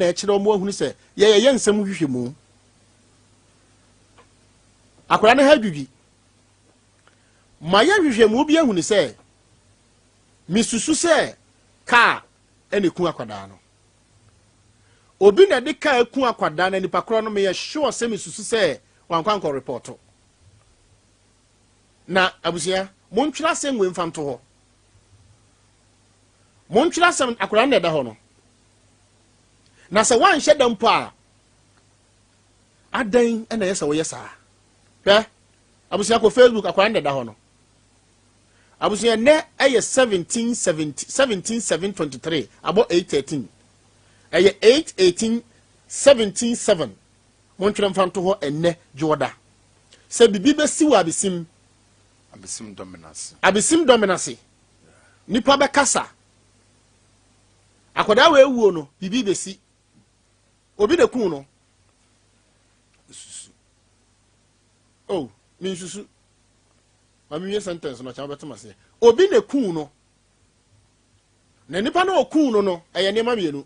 na ɛkyerɛ wɔn ahunu sɛ yɛyɛ nsɛm hwehwɛ mu. Akwadaa no ha adwidwi. Ma yɛ hwehwɛ mu bi ahunu sɛ misusu sɛ kaa ɛna eku akwadaa no. Obi na ɛde kaa eku akwadaa no, nipa korɔ no, meyɛ sure sɛ misusu sɛ wankɔ ankɔ report. Na abusua, montwerɛ asɛm wei mfa nto hɔ. Montwerɛ asɛm. Akwadaa no na ɛda hɔ no, na sɛ woanhyɛ da mpo a, adan ɛna ɛyɛ sɛ woyɛ saa. Hwɛ, abusua, kɔ Facebook. Akwadaa no na ɛda hɔ no, abusua. Nnɛ ɛyɛ 17 70 17 7 23, abɔ 8:13, ɛyɛ 8 18 17 7. Montwerɛ mfa nto hɔ. Ɛnnɛ dwoɔda sɛ biribi bɛsi wɔ Abesim. Abesim Dominase. Abesim Dominase, nipa bɛkasa. Akwadaa wɔ ewuo no, biribi bɛsi, obi na kun no. Susu. Oh, mi nsusu ma mi wie sentence no, ɔkyɛn wobɛtema seɛ. Obi na kun no, na nipa na okun no, ɛyɛ nneɛma mmienu: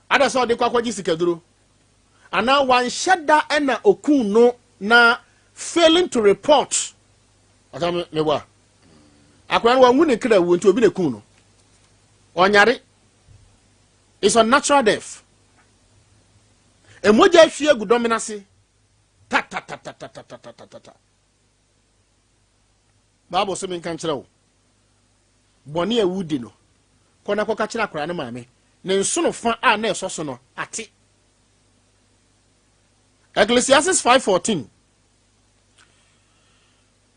ada sɛ ɔde kɔ akɔgye sikaduro anaa wanhyɛ da ɛna okun no na failing to report. Ɔsɛ me meboa akwadaa no, wanwu ne kra wuo, nti obi na kun no. Ɔnyare, it's a natural death. Emogya ahwie agu dɔm n'ase tatatatatatatatata. Bible sɛ menka nkyerɛ wo, bɔne a wudi no, kɔ na kɔka kyerɛ akwadaa no maame ne nsono fa a na ɛsɔ so no ate. Ecclesiastes 5:14.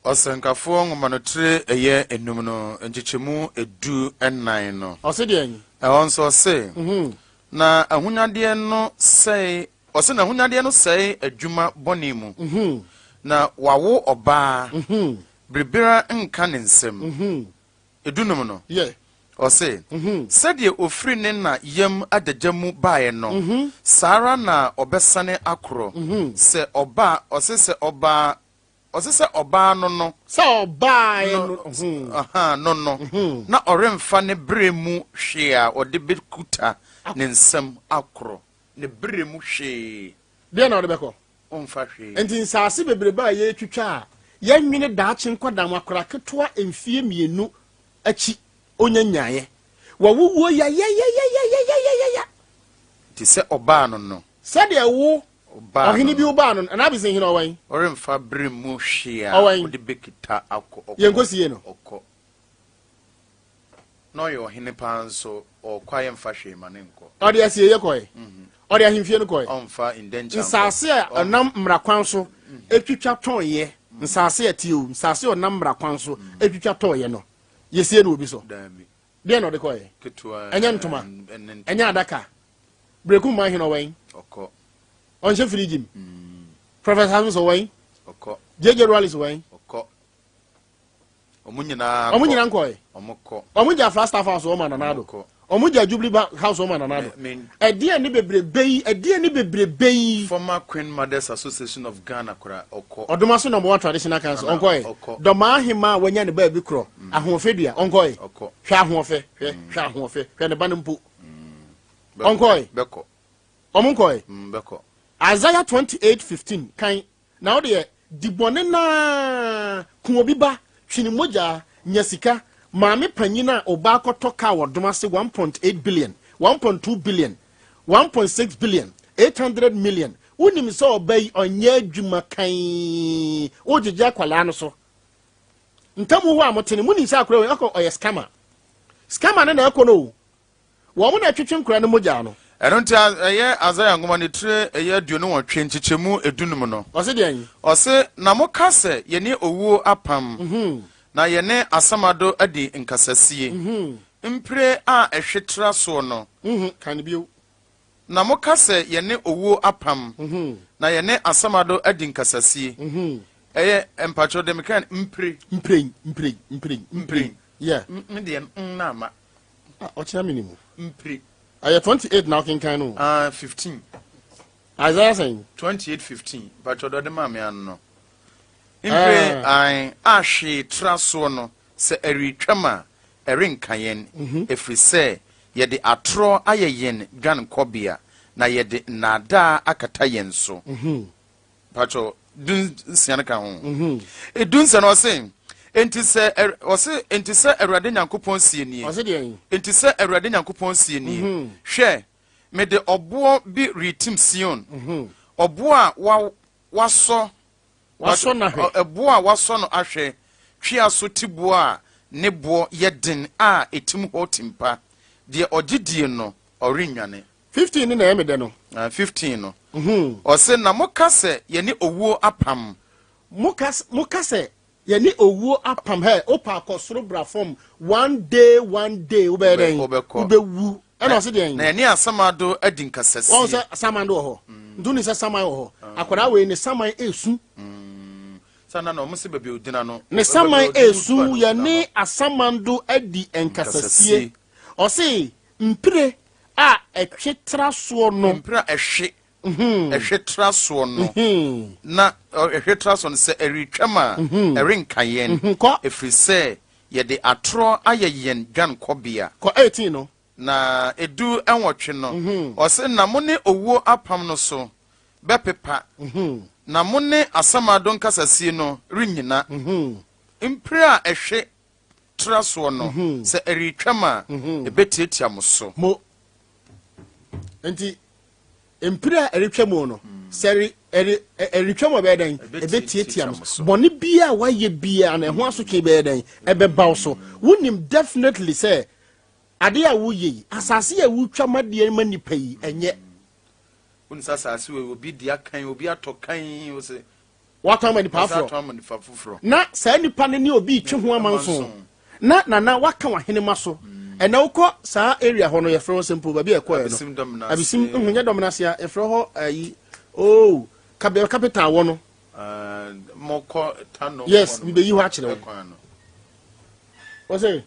Ɔsɛnkafoɔ nwoma no tire ɛyɛ enum no, nkyekyɛmu 14 no. Ɔse deɛ? Ɛhɔ nso ɔse, na ahonyadeɛ no sɛe, ɔse na ahonyadeɛ no sɛe adwuma bɔne mu, na wawo ɔbaa, biribiara nka ne nsam. 15 no, ɔse, sɛdeɛ ofiri ne na yam adagya mu baeɛ no, saa ara na ɔbɛsane akorɔ. Sɛ ɔbaa, ɔse sɛ ɔbaa, ɔse sɛ ɔbaa no Sɛ ɔbaa no. Aha, no na ɔremfa ne berɛ mu hwee a ɔde bɛkuta ne nsam akorɔ, ne berɛ mu hwee. Deɛ na ɔde bɛkɔ? Ɔmfa hwee. Nti nsaase bebrebe a yɛretwitwa a yɛnwene daakye nkɔdam, akora ketewa mfie 2 akyi onya nyaeɛ wɔwowuo yayayayayayayaya. Nti sɛ ɔbaa no Sɛdeɛ wo ɔbaa ɔhene no bi no, wobaa no anaa bisi hene ɔwɛn. Ɔremfa berɛ mu hwee a Ɔwɛn. ɔde bɛkuta akɔ, ɔkɔ. Yɛnkɔsie no. Ɔkɔ na ɔyɛ ɔhene paa nso, ɔkɔ a, yɛmfa hwee ma ne nkɔ. Ɔde asieyɛ kɔɛ, ɔde ahemfie no kɔɛ. Ɔmfa indenture nkɔ. Nsaase a ɔnam mmara kwan so etwitwa tɔnyɛ, nsaase a tie o, nsaase a ɔnam mmara kwan so etwitwa tɔnyɛ no, yɛsie no obi so? Daabi. Deɛ na ɔde kɔɛ? Ketewa. Ɛnyɛ ntoma? Ɛne ntoma. Ɛnyɛ adaka? Berekum man hene ɔwɛn? Ɔkɔ. Ɔnhyɛ firigye mu. Professor Hamilton ɔwɛn? Ɔkɔ. JJ Rawlings ɔwɛn? Ɔkɔ, ɔmo nyinaa. Ɔmo Kɔ. nyinaa nkɔɛ. Ɔmo kɔ. Ɔmo gya Flagstaff House ɔmo Nana Addo. Ɔmo kɔ. Ɔmo gya Jubilee House ɔmo Nana Addo. Ɛdeɛ ne bebrebe yi, ɛdeɛ ne bebrebe yi. Former Queen Mothers Association of Ghana kora, ɔkɔ. Ɔdoma so number one traditional council. Nana, Ɔnkɔɛ. ɔkɔ. Dɔmaa ahema a wanya ne baabi korɔ, ahoɔfɛ dua, ɔnkɔɛ. Ɔkɔ. Hwɛ ahoɔfɛ, hwɛ, hwɛ ahoɔfɛ, hwɛ ne ba no mpo. Bɛkɔ. Ɔnkɔɛ. Bɛkɔ. Ɔmo nkɔɛ. Bɛkɔ. Isaiah 28:15 kan na ɔdeɛ di bɔne naa, kun obi ba, twe ne mogya, nya sika. Maame panyin a ɔba akɔtɔ kaa wɔ dom ase, 1.8 billion, 1.2 billion, 1.6 billion, 800 million. Wonim sɛ ɔba yi ɔnyɛ adwuma kan, wogyegye akwalaa no so ntam hɔ a mote no, monim sɛ akora wei ɔkɔ ɔyɛ scammer. Scammer no na ɛkɔ no o, wɔn mo na ɛtwetwe nkora no mogya no. Ɛno nti ɛyɛ Isaiah nwoma ne tire ɛyɛ 28 nkyekyɛmu 15 no. Ɔse deɛn? Ɔse, na moka sɛ, yɛne owuo apam, na yɛne asamado adi nkasasie, mpire a ɛhwe tra soɔ no. Kan bio. Na moka sɛ, yɛne owuo apam, na yɛne asamado adi nkasasie. Ɛyɛ mpakyɛw de meka mpire. Mprɛn, mprɛn, mprɛn, mprɛn, yeah. Me deɛ n na ama. Ah, ɔkyerɛ me ne mu. Mpire. Ɛyɛ 28 na ɔkenkan no? Ah, 15. Isaiah sɛn? 28:15, mpakyɛw de ɔde maa me ano no, mpire an a hwee tra soɔ no, sɛ ɛretwam a, ɛrenka yɛn, ɛfiri sɛ Yɛde atorɔ ayɛ yɛn dwankɔbea, na yɛde nnaadaa akata yɛn so. Mpakyɛw, 16 no ka ho. 16 no ɔse, Enti sɛ, ɔse, enti sɛ Awurade Nyankopɔn sie nie. Ɔse deɛn? Enti sɛ Awurade Nyankopɔn sie nie, Hwɛ, mede ɔboɔ bi retim Sion, ɔboɔ a wa, wasɔ, Wasɔ no ahwɛ. Ɛboɔ a wasɔ no ahwɛ, twea so tiboɔ a ne boɔ yɛ den a ɛtim hɔ timpa. Deɛ ɔgye die no, ɔrennwane. 15 no na ɛyɛ me dɛ no. 15 no, ɔse, Na moka sɛ, Yɛne owuo apam. Moka, moka sɛ, Yɛne owuo apam. Hɛ, wopɛ a kɔ soro bra fam, one day, one day, wobɛyɛ dɛn? Wobɛkɔ. Wobɛwu. Ɛna ɔse deɛn? Na yɛne asamando adi nkasasie. Wɔn sɛ saman do wɔ hɔ. Nti wonim sɛ saman wɔ hɔ. Akwadaa wei ne saman esu. Sɛ na na wɔn sɛ baabi a ogyina no. Ne saman esu, yɛne asamando adi nkasasie. Ɔse mpire a ɛtwe tra soɔ no. Mpire a ɛhwe, ɛhwe tra soɔ no. Na ɛhwe tra soɔ no, sɛ ɛretwam a, ɛrenka yɛn. Kɔ. Ɛfiri sɛ yɛde atorɔ ayɛ yɛn dwankɔbea. Kɔ 18 no. Na 18 no, ɔse, na mo ne owuo apam no so bɛpepa, na mo ne asamando nkasasie no rennyina. Mpire a ɛhwe tra soɔ no, sɛ ɛretwam a, ɛbɛtiatia mo so. Mo. Nti, mpire a ɛretwa mu no, sɛ ɛretwa mu ɛbɛyɛ dɛn? Ɛbɛtiatia mo so. Bɔne biara a wayɛ biara no, ɛho asotwe bɛyɛ dɛn? Ɛbɛba wo so. Wonim definitely sɛ adeɛ a woyɛ yi, asase a wotwa ma deɛ ma nipa yi, ɛnyɛ. Wonim sɛ asase wei, obi di akan, obi atɔ kan, ɔsɛ Watɔn ama nipa Ɔsɛ aforɔ. atɔn ama nipa foforɔ. Na saa nipa no ne obi retwe ho amanso. Na nana waka w'ahenema so. Ɛnɛ wokɔ saa area hɔ no, yɛfrɛ hɔ sɛ mpo baabi a ɛkɔɛ no. Abisim Dɔmena Abisim, ase. nyɛ Dɔmena ase a, yɛfrɛ hɔ ayi, oh, capital wɔ no. Mokɔ Tano. Yes, mebɛyi hɔ akyerɛ wo. Ɛkwan no. Wɔsɛ,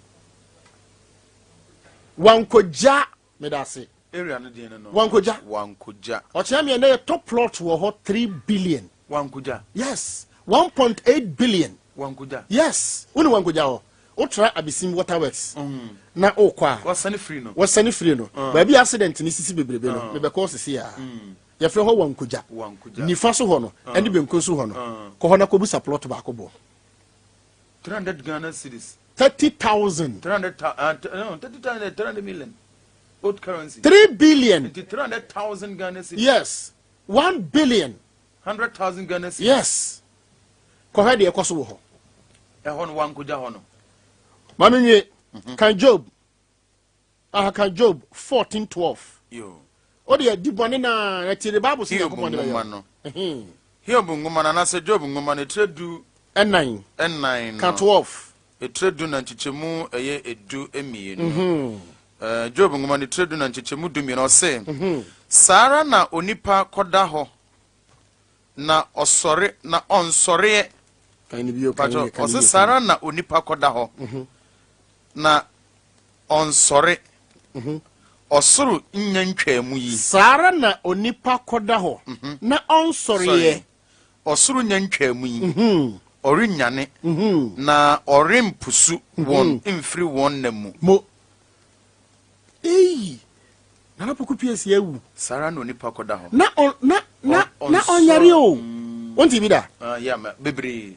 Wankogya, meda ase. Area no deɛ no no. Wankogya. Wankogya. Ɔkyerɛ me ɛnɛ yɛtɔ plot wɔ hɔ 3 billion. Wankogya. Yes, 1.8 billion. Wankogya. Yes, wo ne Wankogya hɔ. Wotra Abisim Waterworks. Na wokɔ a. Wasane firi no. Wasane firi no. Baabi accident ni sisi bebrebe no. Mebɛkɔ sisi a. Yɛfrɛ hɔ Wankogya. Wankogya. Nifa so hɔ no, ɛne benkum so hɔ no. Kɔ hɔ na kɔbusa plot baako bɔ. 300 Ghana cedis. 30,000. 300, no, 30,000, 300 million. Old currency. 3 billion. Nti 300,000 Ghana cedis. Yes. 1 billion. 100,000 Ghana cedis. Yes. Kɔhwɛ deɛ ɛkɔ so wɔ hɔ. Ɛhɔ no Wankogya hɔ no. Maame nwie. Kan Job. Aha kan Job 14:12. Yo. O deɛ di bɔne na ɛte de Bible sɛ Hiob Nyankopɔn de nwoma bɛyɛ. no. Hiob nwoma no anaasɛ Job nwoma no etire du 4 ɛnan no. Ka 12. Etire du na nkyekyɛmu ɛyɛ 12. Job nwoma no etire du na nkyekyɛmu 12 ɔse, saa ara na onipa kɔda hɔ na ɔsɔre na ɔnsɔreɛ. Kan ni bio, kan ni, kan ni Ɔse bio, saa ara na onipa kɔda hɔ na ɔnsɔre. Ɔsoro nya ntwaamu yi. Saa ara na onipa kɔda hɔ na ɔnsɔreɛ. Ɔsoro nya ntwaamu yi. Ɔrennyane na ɔrempusu wɔn mfiri wɔn nna mu. Mo. Eyi. Nana Poku Pierce awu. Saa ara na onipa kɔda hɔ. Na ɔ na na na ɔnyare o. Wonti bi da. Ah, ya ma bebree.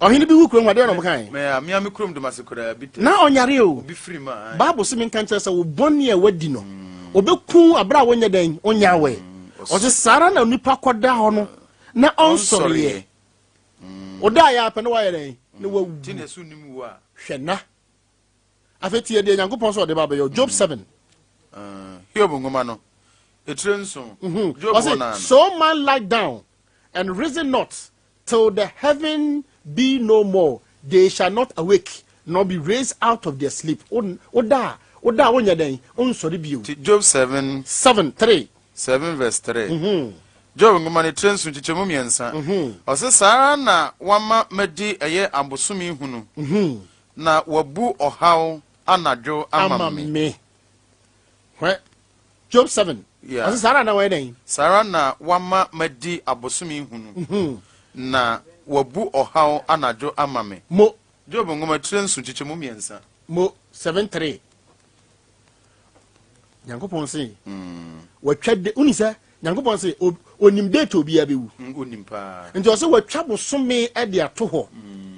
Ɔhene bi wu kurom adeɛ na ɔmo kan. Mɛ a mea me kurom domase koraa bi te. Na ɔnyare o. Obi firi mu a. Bible sɛ menka nkyerɛ sɛ wo bɔne a wadi no, ɔbɛku abere a wonyɛ dɛn, wonyɛ awɛ. Ɔse saa ara na onipa kɔda hɔ no na ɔnsɔreɛ. Ɔda a yɛ apɛ na wayɛ dɛn, na wawu. Ti na ɛso nim wu a. Hwɛ na. Afei tie deɛ Nyankopɔn sɛ ɔde ba bɛyɛ Job 7. Hiob nwoma no, etire 7. Job Ɔse, hɔ naa no. so man lie down and risen not till the heaven be no more, they shall not awake nor be raised out of their sleep. Woda a, woda a wonyɛ dɛn, wonsɔre bio. Ti Job 7. 7 3. 7 verse 3. Job nwoma no etire 7 nkyekyɛmu 3. Ɔse saa ara na wama madi ɛyɛ abosome hunu. Na wabu ɔhaw anadwo ama me. Me. Hwɛ. Job 7. Yeah. Ɔse saa ara na wɔyɛ dɛn? Saa ara na wama madi abosome hunu. Na wabu ɔhaw anadwo ama me. Mo. Job nwoma tire 7 nkyekyɛmu 3. Mo 7 3. Nyankopɔn se watwa de woni sɛ Nyankopɔn se onim date obiara bɛwu. Onim paa. Nti ɔsɛ watwa bosome de ato hɔ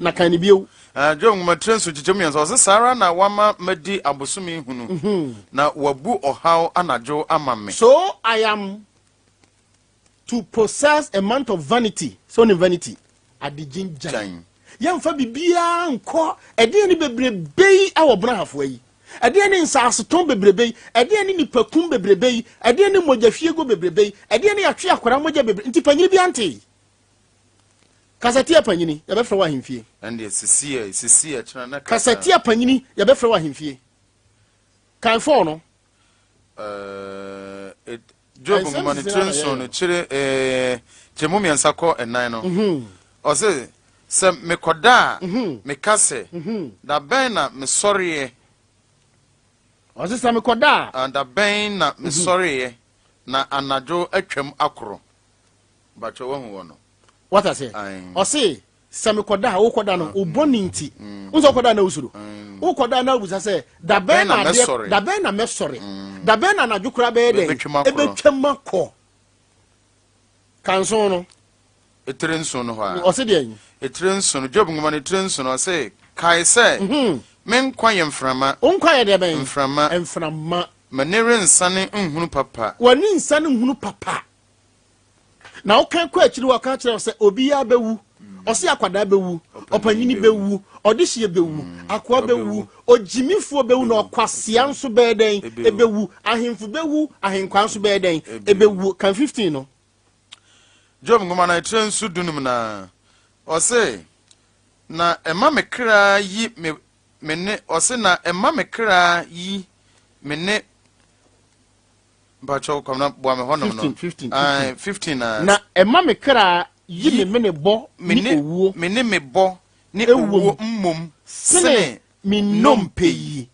na kan ne bio. Job nwoma tire nso kyekyɛ mmiɛnsa ɔsɛ saa ara na wama madi abosome hunu na wabu ɔhaw anadwo ama me. So I am to possess a month of vanity. So onim vanity adegyingyan. Yɛmfa biribiara nkɔ. Ɛdeɛn ne bebrebe yi wɔ Bono-Ahafoa yi? Ɛdeɛn ne nsasetɔn bebrebe yi? Ɛdeɛn ne nipakum bebrebe yi? Ɛdeɛn ne mogyahwiegu bebrebe yi? Ɛdeɛn ne yɛatwe akwadaa mogya bebrebe? Nti panyini bi ante. Kasatia panyini, yɛbɛfrɛ wɔ ahemfie. Ɛndeɛ sisi ɛ, sisi ɛ, kyena na kasa. Kasatia panyini, yɛbɛfrɛ wɔ ahemfie. Kan fɔɔ no. Job nwoma no tiri nson no kyerɛ kyerɛ mu mmiɛnsa kɔ ɛnan no. Ɔse sɛ mekɔda a meka sɛ da bɛn na mesɔreɛ. Ɔse sɛ mekɔda a. Da bɛn na mesɔreɛ na anadwo atwam akorɔ. Bakyɛ wahu wɔ no. Wata sɛ ɔse sɛ mekɔda a wokɔda no wo bɔne nti wo sɛ wokɔda na wosuro wokɔda na wobisa sɛ da bɛn na adeɛ da bɛn na mɛsɔre da bɛn na anadwo koraa bɛyɛ dɛn ɛbɛtwam akɔ kanson no etire nson no hɔ a ɔse deɛ etire nson no Job nwoma no etire nson no ɔse kae sɛ me nkwa yɛ mframa wo nkwa yɛ deɛ bɛn mframa mframa m'ani rensane nhunu papa w'ani nsane nhunu papa Na wokan kɔ akyiri hɔ ɔka kyerɛ wo sɛ obiara bɛwu. Ɔse akwadaa bɛwu, ɔpanyini bɛwu, ɔdehyeɛ bɛwu, akoa bɛwu, ogyimifoɔ bɛwu, na ɔkwasea nso bɛyɛ dɛn? Ɛbɛwu. Ahemfo bɛwu, ahenkwaa nso bɛyɛ dɛn? Ɛbɛwu. Kan 15 no. Job nwoma no etire nso dunum na ɔse na ɛma me kra yi me me ne ɔse na ɛma me kra yi me ne Mpakyɛw Kwamina boa me hɔnom no. 15, 15, 15. 15 na. Na ɛma me kra yi me mene bɔ ne owuo. Me ne me bɔ ne owuo mmom sene me nnompe yi.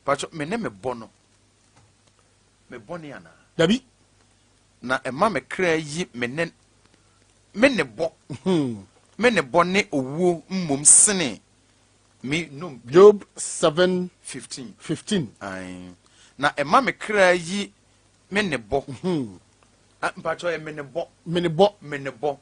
Mpakyɛw me ne me bɔ no. Me bɔ ne anaa? Dabi. Na ɛma me kra yi me ne me ne bɔ. Me ne bɔ ne owuo mmom sene me nnompe. Job 7 15. 15. Ae. Na ɛma me kra yi me ne bɔ. Ah, mpakyɛ yɛ me ne bɔ. Me ne bɔ. Me ne bɔ.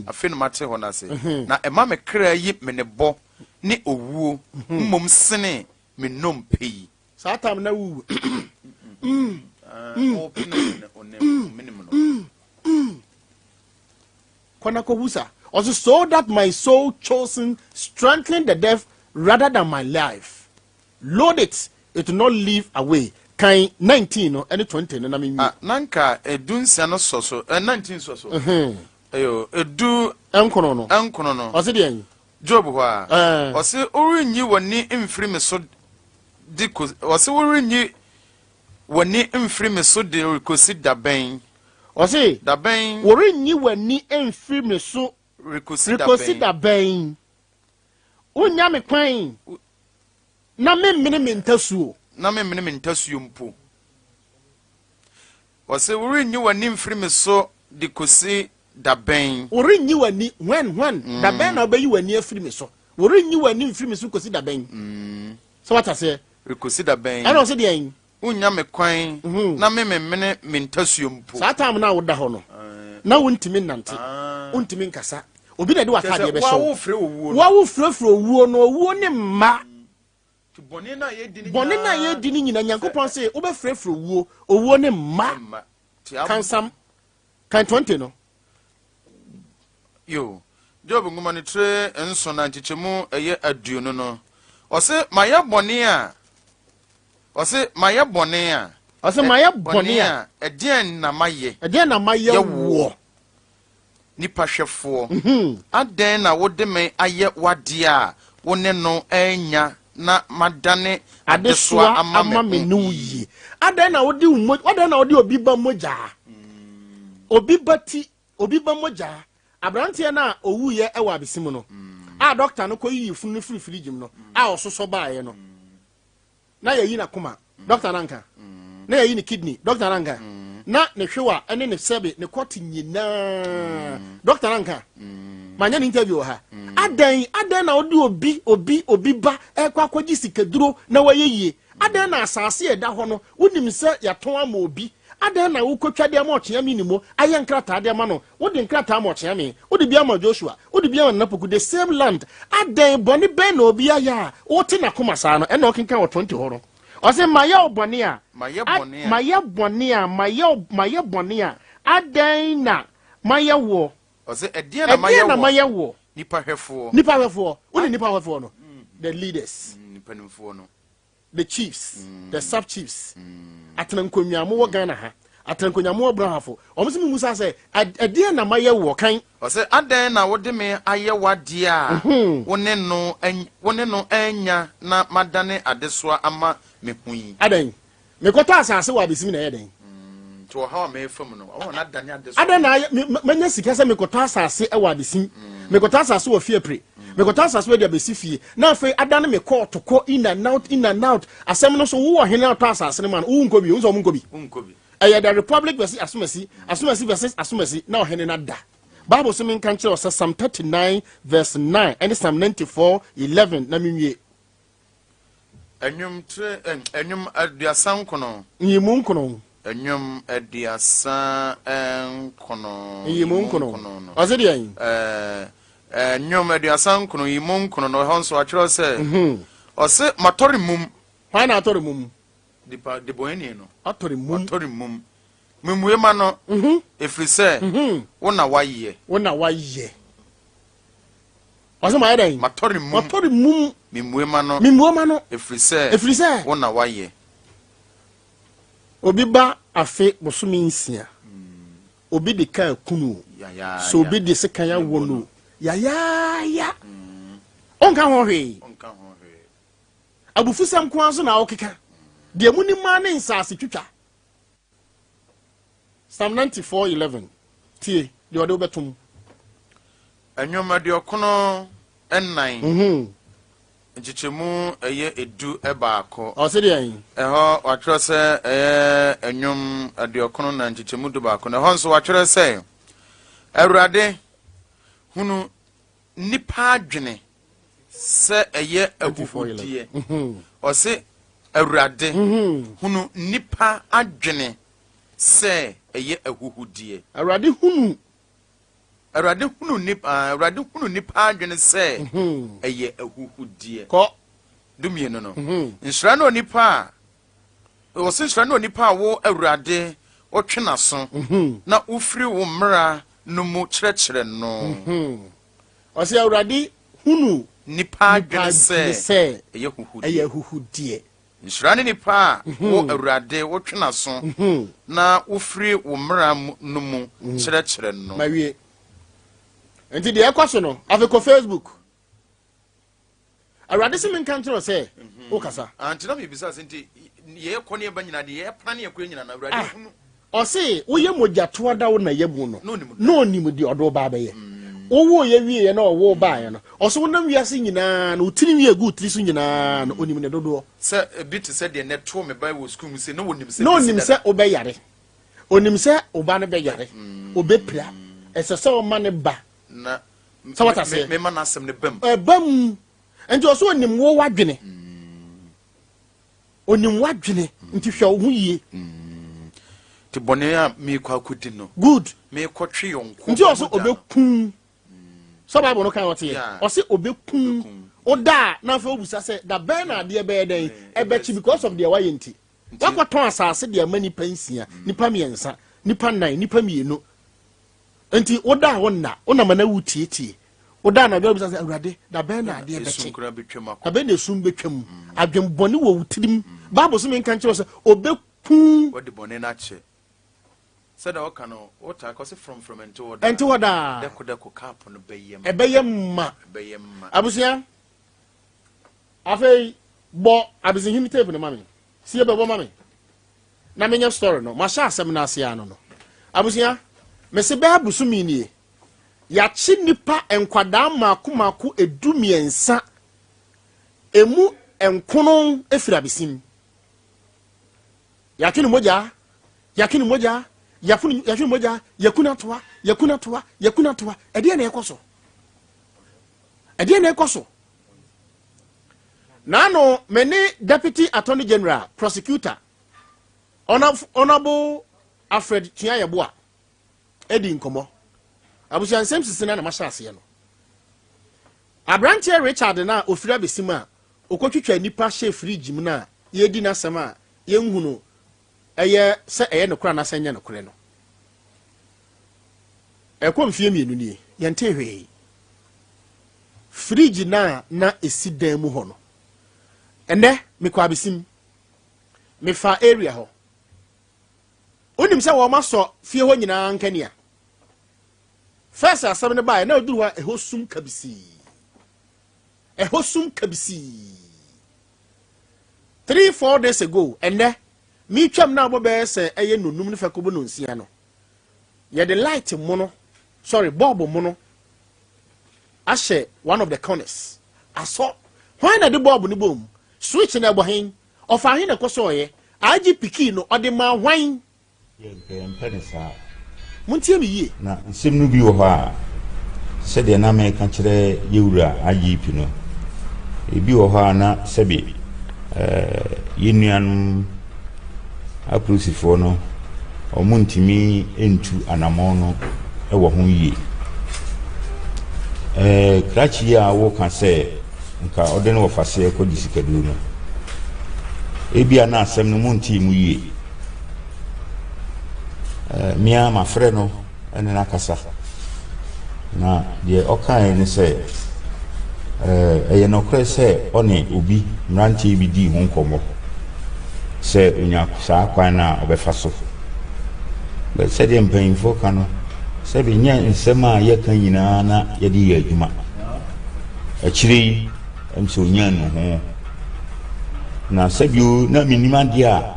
Afei na mate hɔ no ase. Na ɛma me kra yi me ne bɔ ne owuo mmom sene me nnompe yi. Saa tam na wuwu. Kɔ na kɔhu sa. Ɔse so that my soul chosen strengthening the death rather than my life. Load it, it will not live away. Kan 19 no ɛne 20 no na menwie. Ah, na nka edu nsia no sɔ so, eh, 19 sɔ so. Eyo, edu nkono no. Nkono no. Ɔse deɛn? Job hɔ a. Ɔse worenyi w'ani mfiri me so de ko, ɔse worenyi w'ani mfiri me so de rekosi da bɛn? Ɔse, Da bɛn? Worenyi w'ani mfiri me so rekosi da rekosi bɛn? da bɛn? Wonnya me kwan na memmene me ntasuo. Na memmene me ntasuo mpo. Ɔse, worenyi w'ani mfiri me so de kosi da bɛn? Worenyi w'ani, when, when, da bɛn na wobɛyi w'ani afiri me so? Worenyi w'ani mfiri me so kosi da bɛn? Sɛ wate aseɛ? Rekosi da bɛn? Ɛna ɔse deɛn? Wonnya me kwan na mememmene me ntasuo mpo. Saa time no a woda hɔ no, na wontumi nnante, wontumi nkasa. Obi na ɛde w'ataadeɛ bɛhyɛ wo. Woa wofrɛfrɛ owuo no, owuo ne mma. Bɔne no a yɛdi no nyinaa, Nyankopɔn se wobɛfrɛfrɛ owuo, owuo ne mma. Kansam, kan 20 no. Yo, Job nwoma no tire nson na nkyekyɛmu ɛyɛ 20 no, ɔse mayɛ bɔne a, ɔse mayɛ bɔne a, ɔse mayɛ bɔne a, ɛdeɛn na mayɛ? Ɛdeɛn na mayɛ woɔ? Nipa hwɛfoɔ, adɛn na wode me ayɛ w'adeɛ a wo ne no anya na madane adesoa ama me ho yi? Adɛn na wode wo adɛn na wode obi ba mogya? Obi ba ti, obi ba mogya. Aberanteɛ no a owuiɛ wɔ abesi mu no, a dɔkta no kɔyiyi funu no firi firigye mu no, a ɔsosɔ baeɛ no, na yɛyi n'akoma, dɔkta no anka. Na yɛyi ne kidney, dɔkta no anka. Na ne hwewa ne ne sɛbe ne kɔte nyinaa, dɔkta no anka. Manyɛ ne interview wɔ ha. Adɛn, adɛn na wode obi, obi, obi ba ɛkɔ akɔgye sikaduro na wayɛ yie? Adɛn na asase a ɛda hɔ no, wonim sɛ yɛatɔn ama obi? Adɛn na wokɔtwa de ama Ɔkyeame Nimo ayɛ nkrataa de ama no? Wode nkrataa ama Ɔkyeame, wode bi ama Joshua, wode bi ama Nana Poku, the same land. Adɛn, bɔne bɛn na obi ayɛ a wote n'akoma saa no? Ɛna ɔkenkan wɔ 20 hɔ no. Ɔse, mayɛ wo bɔne a, Mayɛ bɔne a. Mayɛ bɔne a, mayɛ, mayɛ bɔne a, adɛn na mayɛ woɔ? Ɔse, ɛdeɛn na mayɛ Ɛdeɛn na woɔ? mayɛ woɔ? Nipa hwɛfoɔ. Nipa hwɛfoɔ. Wone nipa hwɛfoɔ no? The leaders. Mpanimfoɔ no. The chiefs, the sub chiefs. Atena nkonnwa mo wɔ Ghana ha. Atena nkonnwa mo wɔ Brahafo. Wɔn sɛ mumu sa sɛ, ɛdeɛn na mayɛ woɔ? Kan. Ɔse, adɛn na wode me ayɛ w'adeɛ a wo ne no wo ne no annya na madane adesoa ama me ho yi? Adɛn? Mekɔtɔ asase wɔ abesim na ɛyɛ dɛn? Nti ɔhaw a merefa mu no, ɔwɔ na adane adesoa. Adɛn na ayɛ manya sika sɛ mekɔtɔ asase wɔ abesim, mekɔtɔ asase wɔ fiapre, mekɔtɔ asase wɔ de abɛsi fie, na afei adane me kɔɔto kɔ in and out, in and out. Asɛm no so, wowɔ hene a ɔtɔ asase no ma no, wonkɔ bi, wo nso ɔmo nkɔ bi. Wonkɔ bi. Ɛyɛ the Republic versus Asomasi, Asomasi versus Asomasi, na ɔhene no ada. Bible so menka nkyerɛ wo sɛ Psalm 39 verse 9 ɛne Psalm 94 11 na menwie. Ɛnwom tire ɛnwom 39. Nyimu nkono. Ɛnwom 39. Nyimu nkono. No. Ɔse deɛ yi. Ɛɛ ɛnwom 39 nyimu nkono no ɛhɔ nso atwerɛ sɛ. Ɔse matɔre mum. Hwan na atɔre mum? Nipa debɔnni no. Atɔre mum. Atɔre mum. Memmue ma no. Ɛfiri sɛ wo na wayɛ. Wo na wayɛ. Ɔsɛ mayɛ dɛn? Matɔre mum. Matɔre mum. Memmue ma no. Memmue ma no. Ɛfiri sɛ. Ɛfiri sɛ. Wo na wayɛ. Obi ba afe bosome 6. Obi de kaa kunu o. So obi de sekan awɔ no. Yayaaya. Ɔnka ho hwee. Ɔnka ho hwee. Abufusɛm nko ara so na ɔkeka. Deɛ munim maa ne nsaase twitwa. Psalm 94:11. Tie deɛ ɔde wobɛtom. Ɛnwom 94, nkyekyɛmu ɛyɛ 11. Ɔse deɛ yi. Ɛhɔ watwerɛ sɛ ɛyɛ ɛnwom 94 na nkyekyɛmu 11. Na ɛhɔ nso watwerɛ sɛ, Awurade, hunu nipa adwene sɛ ɛyɛ ahuhudeɛ. Ɔse, Awurade, hunu nipa adwene sɛ ɛyɛ ahuhudeɛ. Awurade hunu. Awurade hunu nipa, Awurade hunu nipa adwene sɛ ɛyɛ ahuhudeɛ. Kɔ. 12 no. Nhyira ne onipa a, ɔse nhyira ne onipa a wo Awurade wotwe n'aso na wofiri wo mmara no mu kyerɛkyerɛ no. Ɔse Awurade hunu nipa adwene sɛ ɛyɛ ɛyɛ ahuhudeɛ. Nhyira ne nipa a wo Awurade wotwe n'aso na wofiri wo mmara no mu kyerɛkyerɛ no. Mawie. Nti deɛ ɛkɔ so no, afei kɔ Facebook. Awurade sɛ menka nkyerɛ wo sɛ wokasa. Nti na mebisa sɛ nti yɛkɔ ne yɛba nyina deɛ yɛpra ne yɛkɔ nyina na Awurade hunu. Ɔse woyɛ mogyatoa da wo na yɛ mu no na ɔnim deɛ ɔde wo ba bɛyɛ. Wowoo yɛ wieɛ na ɔwoo baeɛ no, ɔse wonam wiase nyinaa no, wo tiri nwi egu wo tiri so nyinaa no, ɔnim ne dodoɔ. Sɛ ebi te sɛ deɛ na ɛtoo me ba wɔ sukuu mu sɛ na ɔnim sɛ Na ɔnim sɛ wobɛyare. Ɔnim sɛ wo ba no bɛyare. Ɔbɛpira. Ɛsɛ sɛ ɔma ne ba. Na Sɛ wate aseɛ? mema n'asɛm no ba mu. Ɛba mu. Nti ɔsɛ ɔnim wo w'adwene. Onim w'adwene nti hwɛ wo ho yie. Nti bɔne a meekɔ akɔdi no. Good. Meekɔtwe yɔnko. Nti ɔsɛ ɔbɛkum. Sɛ Bible no kan ɔteɛ. Ɔsɛ ɔbɛkum. Woda a na afei wobusa sɛ da bɛn na adeɛ bɛyɛ dɛn ɛbɛkye because of deɛ wayɛ nti. Wakɔtɔn asase de ama nipa 6, nipa 3, nipa 4, nipa 2. Nti woda a wonna, wonam ana wu tietie. Woda anadwo a wobisa sɛ Awurade, da bɛn na adeɛ bɛkye? Da bɛn na esum bɛtwam? Adwenbɔne wɔ wo tirim. Bible sɛ menka nkyerɛ wo sɛ ɔbɛku. Wadi bɔne no akyɛ. Sɛdeɛ ɔka no, wotaa ka ɔse frɔmfrɔm ɛnte hɔ daa. Ɛnte hɔ daa. Dɛko dɛko cup no bɛyɛ ma. Ɛbɛyɛ ma. Ɛbɛyɛ ma. Abusua, afei bɔ Abezinhini tape no ma me. Sie bɛbɔ ma me. Na menyɛ story no. Mahyɛ asɛm no ase ano no. Abusua, mese bɛyɛ bosome nie. Yɛakye nnipa nkwadaa mmaako mmaako 13, emu 9 firi abesim. Yɛatwe ne mogya, yɛatwe ne mogya, yɛatwe ne mogya, yɛku no atoa, yɛku no atoa, yɛku no atoa. Ɛdeɛ na ɛkɔ so. Ɛdeɛ na ɛkɔ so. Naano me ne Deputy Attorney General, Prosecutor, Honourable Alfred Tuah-Yeboah edi nkɔmmɔ. Abusua nsɛm sisi na na mahyɛ aseɛ no. Aberanteɛ Richard no a ofiri abesim a okotwitwa nnipa hyɛ fridge mu no a yɛredi n'asɛm a yɛnhu no ɛyɛ sɛ ɛyɛ nokorɛ anaasɛ ɛnyɛ nokorɛ no. Ɛkɔ mfeɛ mmienu nie, yɛntee hwee. Fridge no a na ɛsi dan mu hɔ no, ɛnɛ mekɔ abesim, mefa area hɔ. Wonim sɛ wɔn asɔ fie hɔ nyinaa nkanea. First asɛm no baeɛ na oduru hɔ a ɛhɔ sum kabisii. Ɛhɔ sum kabisii. 3, 4 days ago, ɛnɛ metwam na abɔ bɛyɛ sɛ ɛyɛ nonum ne fɛ kɔbɔ nonsia no, yɛde light mono, sorry, bulb mono ahyɛ one of the corners asɔ. Hwan na de bulb no bom? Switch na ɛbɔ hen? Ɔfa hen na ɛkɔ so ɔyɛ IGP key no ɔde ma hwan? Yɛmpɛ ne saa. Montie me yie. Na nsɛm no bi wɔ hɔ a, sɛdeɛ na meka kyerɛ yɛwura IGP no, ebi wɔ hɔ a na sɛbi yɛn nuanom apolisifoɔ no, ɔmo ntumi ntu anammɔn no wɔ ho yie. Krakye yi a wɔka sɛ nka ɔde no wɔ faseɛ kɔgye sikaduro no, ebia na asɛm no montii mu yie. Mmea mafrɛ no ne no akasa, na deɛ ɔkaeɛ ne sɛ ɛyɛ nokorɛ sɛ ɔne obi mmeranteɛ bi dii ho nkɔmmɔ sɛ onya saa kwan no a ɔbɛfa so. But sɛdeɛ mpanyinfoɔ ka no, sɛbi nyɛ nsɛm a yɛka nyinaa na yɛde yɛ adwuma. Akyire yi sɛ onya nu ho na sɛbio na menim adeɛ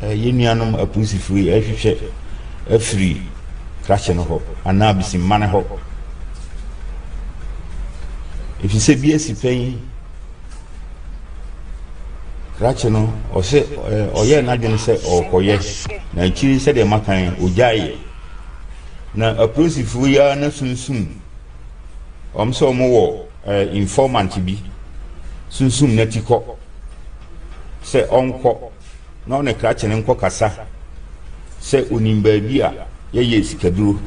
a yɛn nuanom apolisifoɔ yi ɛhwehwɛ afiri krakye no hɔ anaa bisimma no hɔ, ɛfiri sɛ bi asi pɛn. Krakye no ɔsɛ ɔyɛɛ n'adwene sɛ ɔrekɔyɛ, na akyiri sɛdeɛ makan ogyaeɛ na apolisifoɔ yi ara na sunsum wɔn sɛ wɔn wɔ informant bi sunsum n'ati kɔ sɛ ɔnkɔ na ɔne krakye no nkɔ kasa sɛ onim baabi a yɛyɛ sikaduro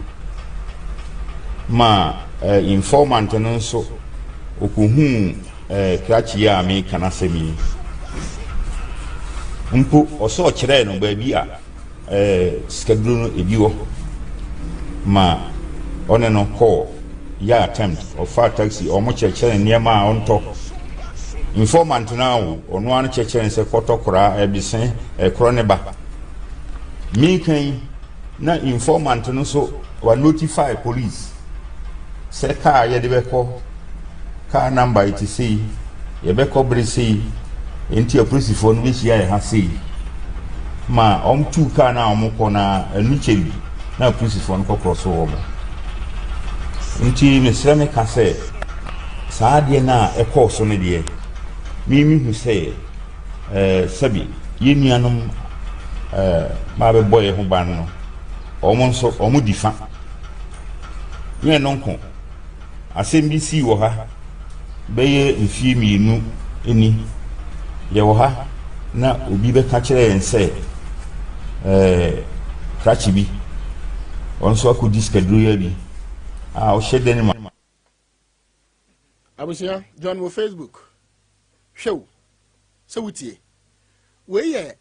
ma informant no nso okohuu krakye yi a meka n'asɛm yi mpo, ɔsɛ ɔkyerɛɛ no baabi a sikaduro no ebi wɔ ma ɔne no kɔɔ yɛ attempt. Ɔfa taxi, ɔmo kyerɛkyerɛ nneɛma a ɔntɔ. Informant no awo ɔno ara no kyerɛkyerɛ no sɛ kɔtɔ koraa ɛbisen ɛkorɔ ne ba. Meka yi na informant no nso wa notify police sɛ kaa yɛde bɛkɔ, kaa number yi te sei, yɛbɛkɔ bere sei, nti apolisifoɔ no bɛhyia yɛ ha sei. Ma wɔn tu kaa no a wɔn kɔ na ɛnu kyɛ bi na apolisifoɔ no kɔkorɔ so wɔn. Nti mesrɛ me ka sɛ saa adeɛ no a ɛkɔɔ so no deɛ, mimi hu sɛ sɛbi yɛn nuanom maa bɛbɔ yɛn ho ban no, wɔn nso wɔn di fa. Nyɛ no nko, asɛm bi sii wɔ ha bɛyɛ mfie 2 ni. Yɛwɔ ha na obi bɛka kyerɛ yɛn sɛ krakye bi ɔno nso akɔdi sikaduro yɛ bi a ɔhyɛ dan mu. Abusua, join wɔ Facebook. Hwɛ o, sɛ wotie wei yɛ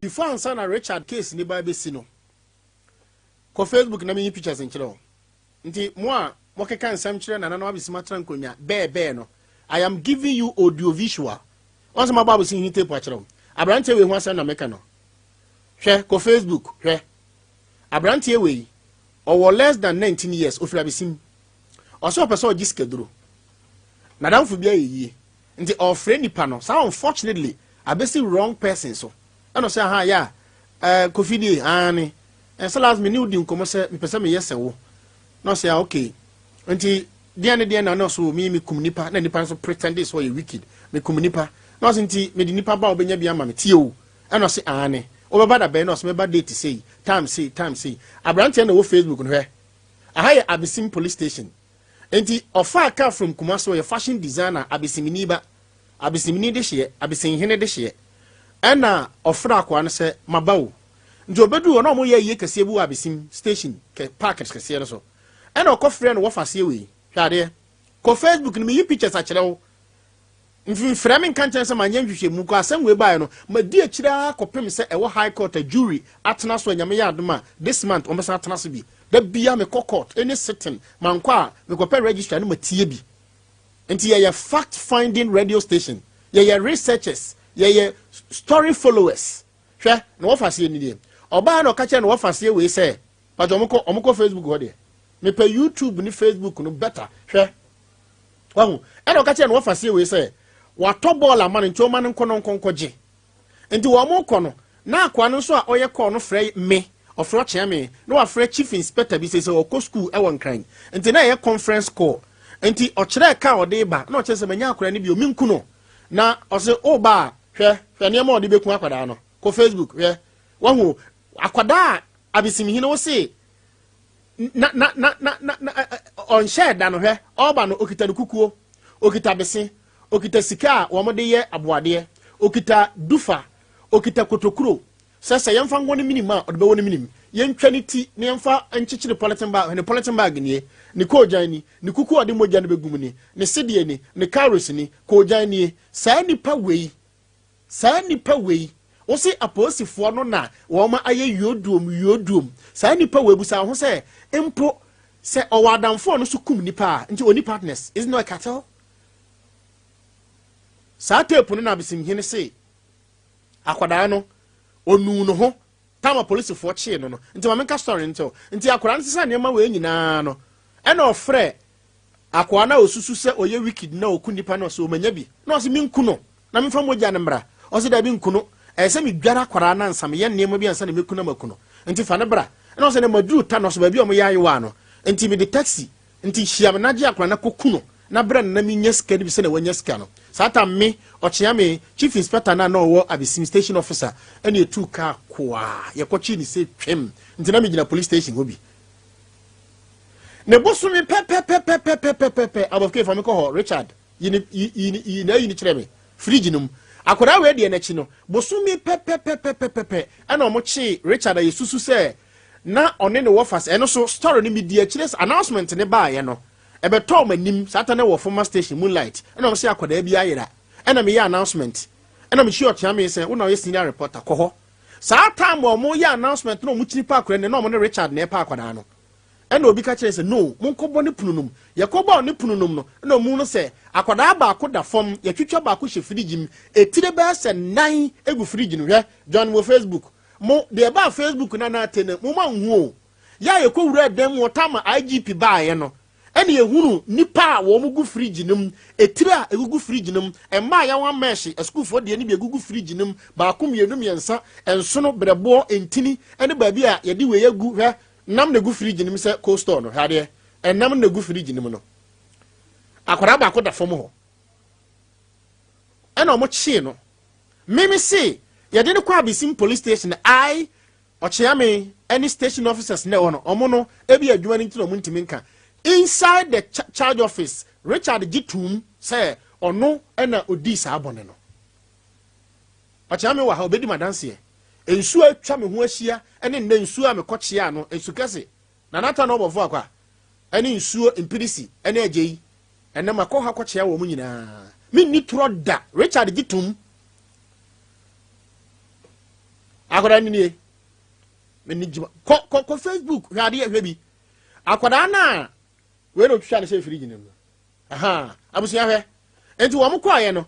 before ansa na Richard case ne ba bɛsi no. Kɔ Facebook na menyi pictures nkyerɛ wo. Nti mo a mokeka nsɛm kyerɛ nananom abɛsim atena nkonnwa bɛɛbɛɛ no, I am giving you audio visual. Wɔn sɛ mabɔ abɛsim hini tape akyerɛ wo. Aberanteɛ wei ho asɛm na meka no. Hwɛ, kɔ Facebook hwɛ. Aberanteɛ wei ɔwɔ less than 19 years, ofiri abesim. Ɔsɛ ɔpɛ sɛ ɔgye sikaduro. Nadamfo bi ayɛ yie nti ɔfrɛ nipa no saa. Unfortunately abɛsi wrong person so. Ɛna ɔsɛ aha yɛ a Kofi die aane ɛsɛ last me ne wo di nkɔmmɔ sɛ mepɛ sɛ meyɛ sɛ wo. Na ɔsɛ ah, okay, nti deɛ ne deɛ na na ɔso mi kum nipa na nipa nso pretend sɛ ɔyɛ wicked. Me kum nipa na ɔsɛ nti mede nipa ba a wobɛnya bi ama me tie o. Ɛna ɔsɛ aane, wobɛba da bɛn? Na ɔsɛ mɛba date sei, time sei, time sei. Aberanteɛ na ɛwɔ Facebook no. Hwɛ, aha yɛ Abesim Police Station. Nti ɔfaa car from Kumasi, ɔyɛ fashion designer, abesimini ba, abesimini de hyeɛ, abesimhene de hyeɛ. Ɛna ɔfrɛ akoa no sɛ maba o. Nti obɛduru hɔ na ɔmo yɛ yie kɛseɛ bi wɔ Abesim station kɛ park kɛseɛ no so. Ɛna ɔkɔfrɛ no wɔfa wei. Hwɛ adeɛ. Kɔ Facebook no, meyi pictures akyerɛ wo. Mfimfrɛ me nka nkyɛn sɛ manyɛ nhwehwɛmu kɔ asɛm wei baeɛ no, madi akyire ara kɔpem sɛ ɛwɔ High Court a jury atena so a Nyame yɛ adom a this month wɔbɛsan atena so bi. Da bia mekɔ court any sitting, mankɔ a mekɔpɛ registrar no matie bi. Nti yɛyɛ fact finding radio station, yɛyɛ researchers, yɛyɛ story followers. Hwɛ na wɔfa seɛ ni deɛ ɔbaa na ɔka kyerɛ na wɔfa seɛ wei sɛ pàtó ɔmokɔ Facebook hɔ deɛ, mepɛ YouTube ne Facebook no better. Hwɛ, wahu, ɛna ɔka kyerɛ na wɔfa seɛ wei sɛ watɔ bɔɔl ama no, nti ɔma no nkɔ no nkɔ gye. Nti wɔn mo kɔ no na akoa no nso a ɔyɛ kɔɔ no frɛ me, ɔfrɛ ɔkyea me na wafrɛ chief inspector bi sɛ ɔkɔ school ɛwɔ Nkran, nti na ɛyɛ conference call. Nti ɔkyerɛ kaa ɔde ba na ɔkyerɛ sɛ manya akwadaa no bi omi nku no, na ɔsɛ ɔba a, hwɛ, hwɛ nneɛma a ɔde bɛku akwadaa no. Kɔ Facebook, hwɛ, wahu akwadaa a abesimihene wo se na na na na na na ɔnhyɛ da no. Hwɛ, ɔba no okita ne kukuo, okita bese, okita sika a wɔn de yɛ aboadeɛ, okita dufa, okita kotokuro sɛ yɛmfa ngɔ ne minim a ɔde bɛwɔ ne minim, yɛntwa ne ti na yɛmfa nkyekyere polythene bag. Ne polythene bag nie, ne koogyan ni, ne kukuo a ɔde mogya no bɛgu mu ni, ne sedeɛ ni, ne cowries ni, koogyan nie. Saa nipa wei wosi apolisifoɔ no na wɔn ayɛ yuoduom yuoduom. Saa nipa wei busa ho sɛ mpo sɛ ɔwɔ adamfoɔ no so kum nipa a, nti oni partners is not a cartel. Saa tape no na abesimhene se akwadaa no onu ne ho tama polisifoɔ kyee no. Nti maame nka story ntew. Nti akwadaa no sisa nneɛma wei nyinaa no, ɛna ɔfrɛ akoa na osusu sɛ ɔyɛ wicked na ɔku nipa no, ɔsɛ ɔmanya bi na ɔsɛ menku no na memfa mogya no mmra. Ɔsɛ dabi, nku no, ɛyɛ sɛ medware akwaraa no ansa meyɛ nneɛma bi ansa na mɛku na maku no, nti fa ne bra. Ɛna ɔsɛ ne maduru ta no so baabi a ɔmoyɛ ayewa no, nti mede taxi nti hyia me nagye akwaraa na kɔku no na brɛ no na menya sika no bi sɛ na wanya sika no. Saa ta me ɔkyea me chief inspector na ɔwɔ Abesim, station officer, ɛne ɛtu kaa koa yɛkɔkyee ne sɛ twam. Nti na megyina police station hɔ bi ne bosome pɛpɛpɛpɛpɛpɛpɛ abɔfo fa me kɔ hɔ. Richard yi yi yi na yi ni kyerɛ me fridge no mu. Akwadaa wei deɛ n'akyi no bosome pɛpɛpɛpɛpɛpɛ ɛna ɔmo kyee Richard a yɛsusu sɛ na ɔne ne wɔfa sɛ ɛno so story no mi di akyire. Announcement ne baayɛ no ɛbɛtɔ ɔmo anim saa ta ne wɔ former station Moonlight, ɛna ɔmo sɛ akwadaa bi ayera, ɛna meyɛ announcement, ɛna mekyi ɔkyea me sɛ wo na ɔyɛ senior reporter kɔ hɔ. Saa time a ɔmo yɛ announcement na ɔmo kyini pa akwadaa no na ɔmo ne Richard na ɛpa akwadaa no, ɛna obi ka kyerɛ sɛ no, monkɔbɔ ne pono nom. Yɛkɔbɔ ne pono nom no, ɛna ɔmu no sɛ akwadaa baako da fam, yɛtwitwa baako hyɛ fridge mu, etire bɛyɛ sɛ nan egu fridge no. Hwɛ, join wɔ Facebook mo deɛ ɛbaa Facebook na na ate no mo ma nhu o. Yɛ a yɛkɔ wura dan mu ɔtama IGP baayɛ no, ɛna yɛhunu nipa a wɔn gu fridge no mu, etire a egugu fridge no mu, mmaa a yɛwɔ amɛɛhye asukuufoɔ deɛ no bi egugu fridge no mu, baako, mmienu, mmiɛnsa, nsono, brɛboɔ, ntini, ɛne baabi a yɛde wei agu. Hwɛ, nam na egu fridge no mu sɛ cold store no. Hwɛ adeɛ, ɛnam na egu fridge no mu no, akwadaa baako da fam hɔ, ɛna wɔn kyee no. Mímí se yɛde no kɔ Abesim police station. Ai ɔkyea me ɛne station officers na ɛwɔ no, ɔmo no ebi adwuma no nti na ɔmo ntumi nka. Inside the charge office, Richard gye tum sɛ ɔno ɛna odi saa bɔne no. Ɔkyea me wɔ ha, obedi ma danseɛ. Nsuo atwa me ho ahyia ɛne nnɛ nsuo a mekɔ kyea no nsu kɛse na nata na ɔbɔfo akɔ a ɛne nsuo mpirisi ɛne agye yi ɛnɛ makɔ ha kɔkyea wɔn nyinaa. Menni torɔ da. Richard gye tum. Akwadaa no nie, menni gyima. Kɔ kɔ kɔ Facebook, hwɛ adeɛ, hwɛ bi. Akwadaa no a wei na otwitwa ne hyɛ fridge no mu. Aha, abusua, hwɛ. Nti wɔn kɔɔyɛ no,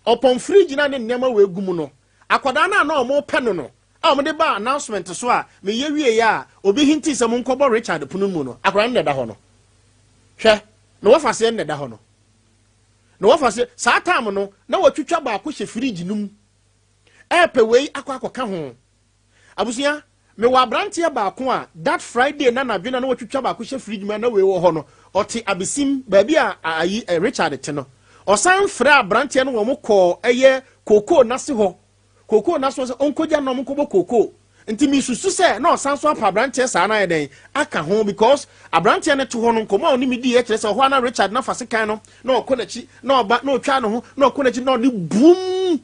ɔpɔn fridge na ne nneɛma wɔ egu mu no, akwadaa no a na wɔn pɛ no a wɔde ba announcement so a meyɛ wie yɛ a obi hinti sɛ mo nkɔbɔ Richard pono mu no, akwadaa no na ɛda hɔ no. Hwɛ na wɔfa seɛ no na ɛda hɔ no na wɔfa seɛ. Saa time no na wɔatwitwa baako hyɛ fridge no mu, ɛɛpɛ wei akɔ akɔka ho. Abusua, mewɔ aberanteɛ baako a that Friday na nadwe na wɔtwitwa baako hyɛ fridge mu a na wei wɔ hɔ no, ɔte Abesim baabi a ayi Richard te no. Ɔsan frɛ aberanteɛ no, wɔn kɔɔ ɛyɛ kookoo n'ase hɔ, kookoo n'ase hɔ sɛ ɔnkɔgya na ɔmo nkɔbɔ kookoo. Nti mesusu sɛ na ɔsan so apa aberanteɛ saa no ayɛ dɛn aka ho, because aberanteɛ no te hɔ no, nkɔmmɔ a ɔne me diiɛ kyerɛ sɛ ɔhɔ a na Richard na fa sekan no na ɔkɔ n'akyi na ɔba na ɔtwa ne ho na ɔkɔ n'akyi na ɔde bum.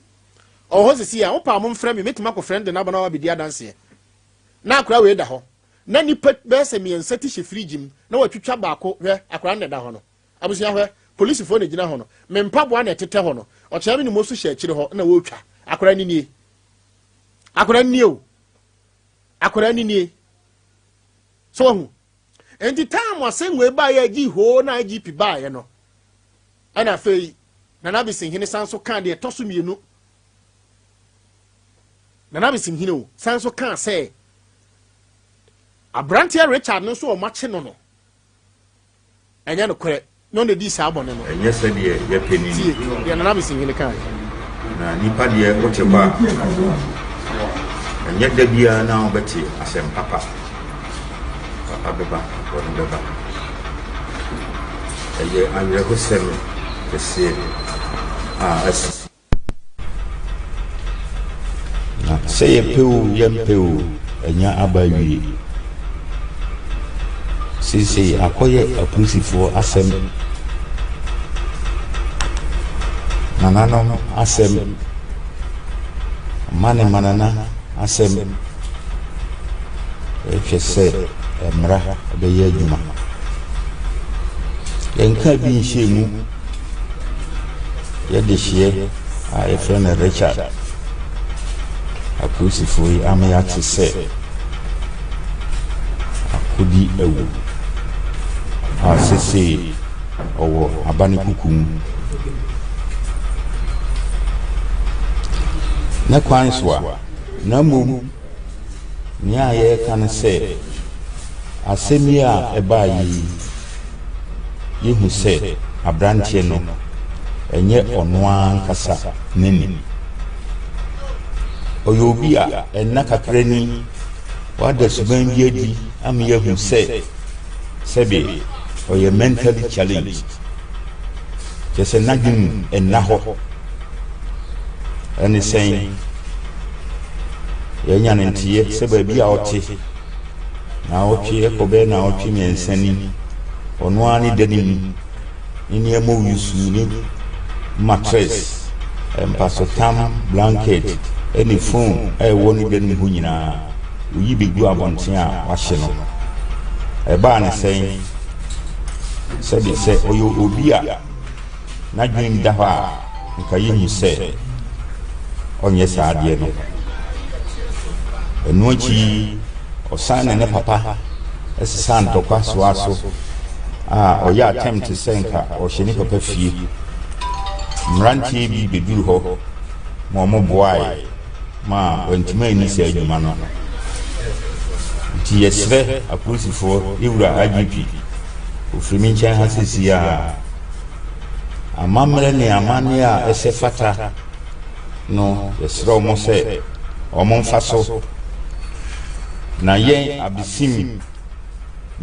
Ɔwɔ hɔ sisi a wopaa mo mfrɛ me, mɛtumi akɔfrɛ no de no aba na wabɛdi adanseɛ. Na akora wei da hɔ na nipa bɛyɛ sɛ mmiɛnsa ti hyɛ firigye mu na watwitwa baako. Hwɛ akora no na ɛda hɔ no, abusua, hwɛ polisifoɔ na gyina hɔ no, me mpaboa na ɛtetɛ hɔ no, ɔkyerɛ me ne mo so hyɛ akyire hɔ na wɔretwa. Akora no nie, akora no nie o, akora no nie. So wahu? Nti time asɛnwei baeɛ agyi hoo na IGP baeɛ no, ɛna afei Nana Abesimhene san so kaa deɛ ɛtɔ so mmienu. Nana Abesimhene o san so kaa sɛ aberanteɛ Richard no nso ɔmakye no no ɛnyɛ nokorɛ na ɔna ɛdii saa bɔne no. Ɛnyɛ sɛdeɛ yɛpɛ no ni. Tie deɛ Nana Abesimhene kaeɛ. Na nipa deɛ wote hɔ a, ɛnyɛ da biara na wobɛte asɛm papa. Papa bɛba, bɔne bɛba. Ɛyɛ awerɛhosɛm kɛseɛ a asi. Na sɛ yɛpɛ o, yɛmpɛ o, anya aba awie. Seesei akɔyɛ apolisifoɔ asɛm, nananom asɛm, mma ne mmanana asɛm. Yɛhwɛ sɛ mmara bɛyɛ adwuma. Yɛnka bi nhyɛɛ mu. Yɛ dehyeɛ a yɛfrɛ no Richard. Apolisifoɔ yi ama yɛate sɛ akodi awu a sesei ɔwɔ aba ne kuku mu. Ne kwan so a, na mmom Nea yɛreka ne sɛ, asɛm yi a ɛbaeɛ yi, yɛhu sɛ aberanteɛ no, ɛnyɛ ɔno ara ankasa n'ani. Ɔyɛ obi a nna kakra ni wada suban bi adi ama yɛahu sɛ sɛbe ɔyɛ mentally challenged. Kyerɛ sɛ n'adwene mu nna hɔ. Ɛne sɛn? Yɛanya no nteɛ sɛ baabi a ɔte, naawɔtwe ɛkɔ bɛyɛ naawɔtwe mmiɛnsa ni, ɔno ara ne da no mu, ne nneɛma ɔyusu, ne mattress, mpasotam, blanket, ne phone a ɛwɔ ne da no mu hɔ nyinaa, oyi bɛgu abɔnten a wahye no. Ɛbaa ne sɛn? Sɛbe sɛ ɔyɛ obi a n'adwenem da hɔ a, nka yehu sɛ ɔnyɛ saa adeɛ no. Ɛno akyi yi, ɔsan ne ne papa sesaa ntɔkwa soaa so a ɔyɛ attempt sɛ nka ɔhyɛ ne papa fie. Mmeranteɛ bi bɛduru hɔ ma wɔboae ma wantumi anni saa adwuma no. Nti yɛsrɛ apolisifoɔ, yɛwura IGP, ɔfiri me nkyɛn ha seesei ara, amammerɛ ne amanneɛ a ɛsɛ fata no, yɛsrɛ wɔn sɛ wɔmfa so. Na yɛn abesim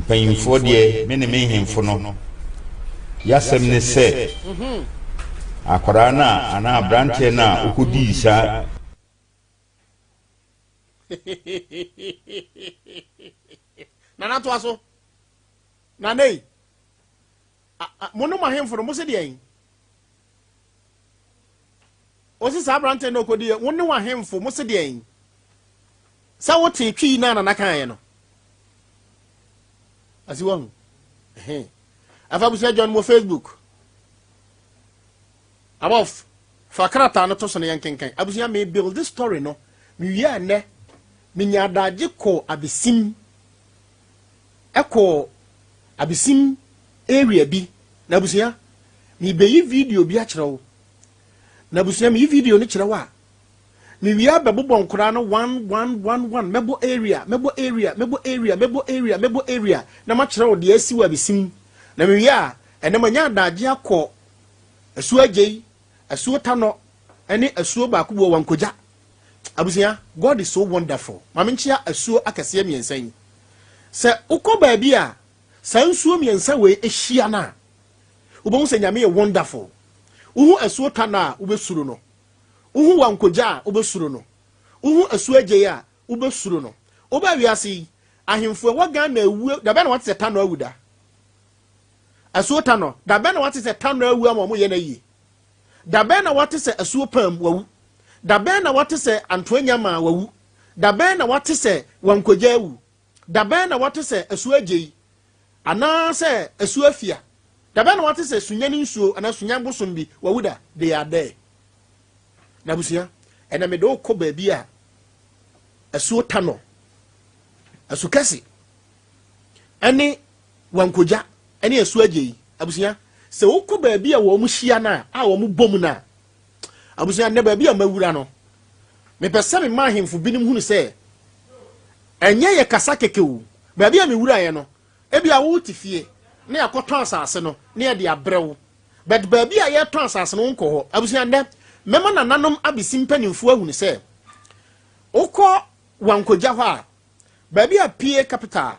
mpanyimfoɔ deɛ, me ne me nhemfo no, yɛasɛm ne sɛ, akwadaa no a anaa aberanteɛ no a ɔkɔdii saa Nana toa so. Nana yi, mo no mo ahemfo no, mo se deɛn? Ɔsi saa aberanteɛ no ɔkɔdi yɛ, wo ne w'ahemfo, mo se deɛn? Sɛ wotee twi na nana kaeɛ no. Asi wahu. Afa abusua join mo Facebook. Above, fa krataa no to so na yɛnkenkan. Abusua, me build this story no, mewie a nnɛ, menya adagye kɔɔ Abesim, ɛkɔɔ Abesim area bi. Na abusua, mebeyi video bi akyerɛ wo. Na abusua, meyi video no kyerɛ wo a, mewie a bɛbobɔ nkoraa no one one one one, mɛbɔ area, mɛbɔ area, mɛbɔ area, mɛbɔ area, mɛbɔ area, na makyerɛ wo deɛ asi wɔ Abesim. Na mewie a, ɛnɛ manya adagye akɔ Asuo Agyei, Asuo Tanɔ, ne asuo baako bi wɔ Wankogya. Abusua, God is so wonderful. Ma menkyea asuo akɛseɛ mmiɛnsa yi. Sɛ wokɔ baabi a saa nsuo mmiɛnsa wei ahyia no a, wobɛhu sɛ Nyame yɛ wonderful. Wohu asuo Tanɔ a, wobɛsuro no. Wohu Wankogya a, wobɛsuro no. Wohu asuo Agyei a, wobɛsuro no. Wobaa wiase yi, ahemfo ɛwɔ Ghana awuo, dabɛn na wate sɛ Tano awu da? Asuo Tanɔ, dabɛn na wate sɛ Tanɔ awu ama wɔn yɛ no ayie? Dabɛn na wate sɛ Asuo Pam wawu? Dabɛn na wate sɛ Antoa Nyamaa wawu? Dabɛn na wate sɛ Wankogya awu? Dabɛn na wate sɛ Asuo Agyei anaa sɛ Asuo Afia? Dabɛn na wate sɛ Sunya ne nsuo anaa Sunya bosom bi wawu da? They are there. Na abusua, ɛnɛ mede wo kɔ baabi a Asuo Tanɔ, Asu Kɛse, ɛne Wankogya ɛne Asuo Agyei. Abusua, sɛ wokɔ baabi a wɔn hyia no a, a wɔn bɔ mu no a, abusua, nnɛ baabi a mawura no, mepɛ sɛ mema ahemfo binom hunu sɛ ɛnyɛ yɛ kasa kɛkɛ o. Baabi a mewuraeɛ no, ebi a wote fie na yɛakɔtɔn asase no na yɛde abrɛ wo. But baabi a yɛtɔn asase no wonkɔ hɔ. Abusua, nnɛ mɛma nananom abesi mpanimfoɔ ahunu sɛ wokɔ Wankogya hɔ a, baabi a PA Capital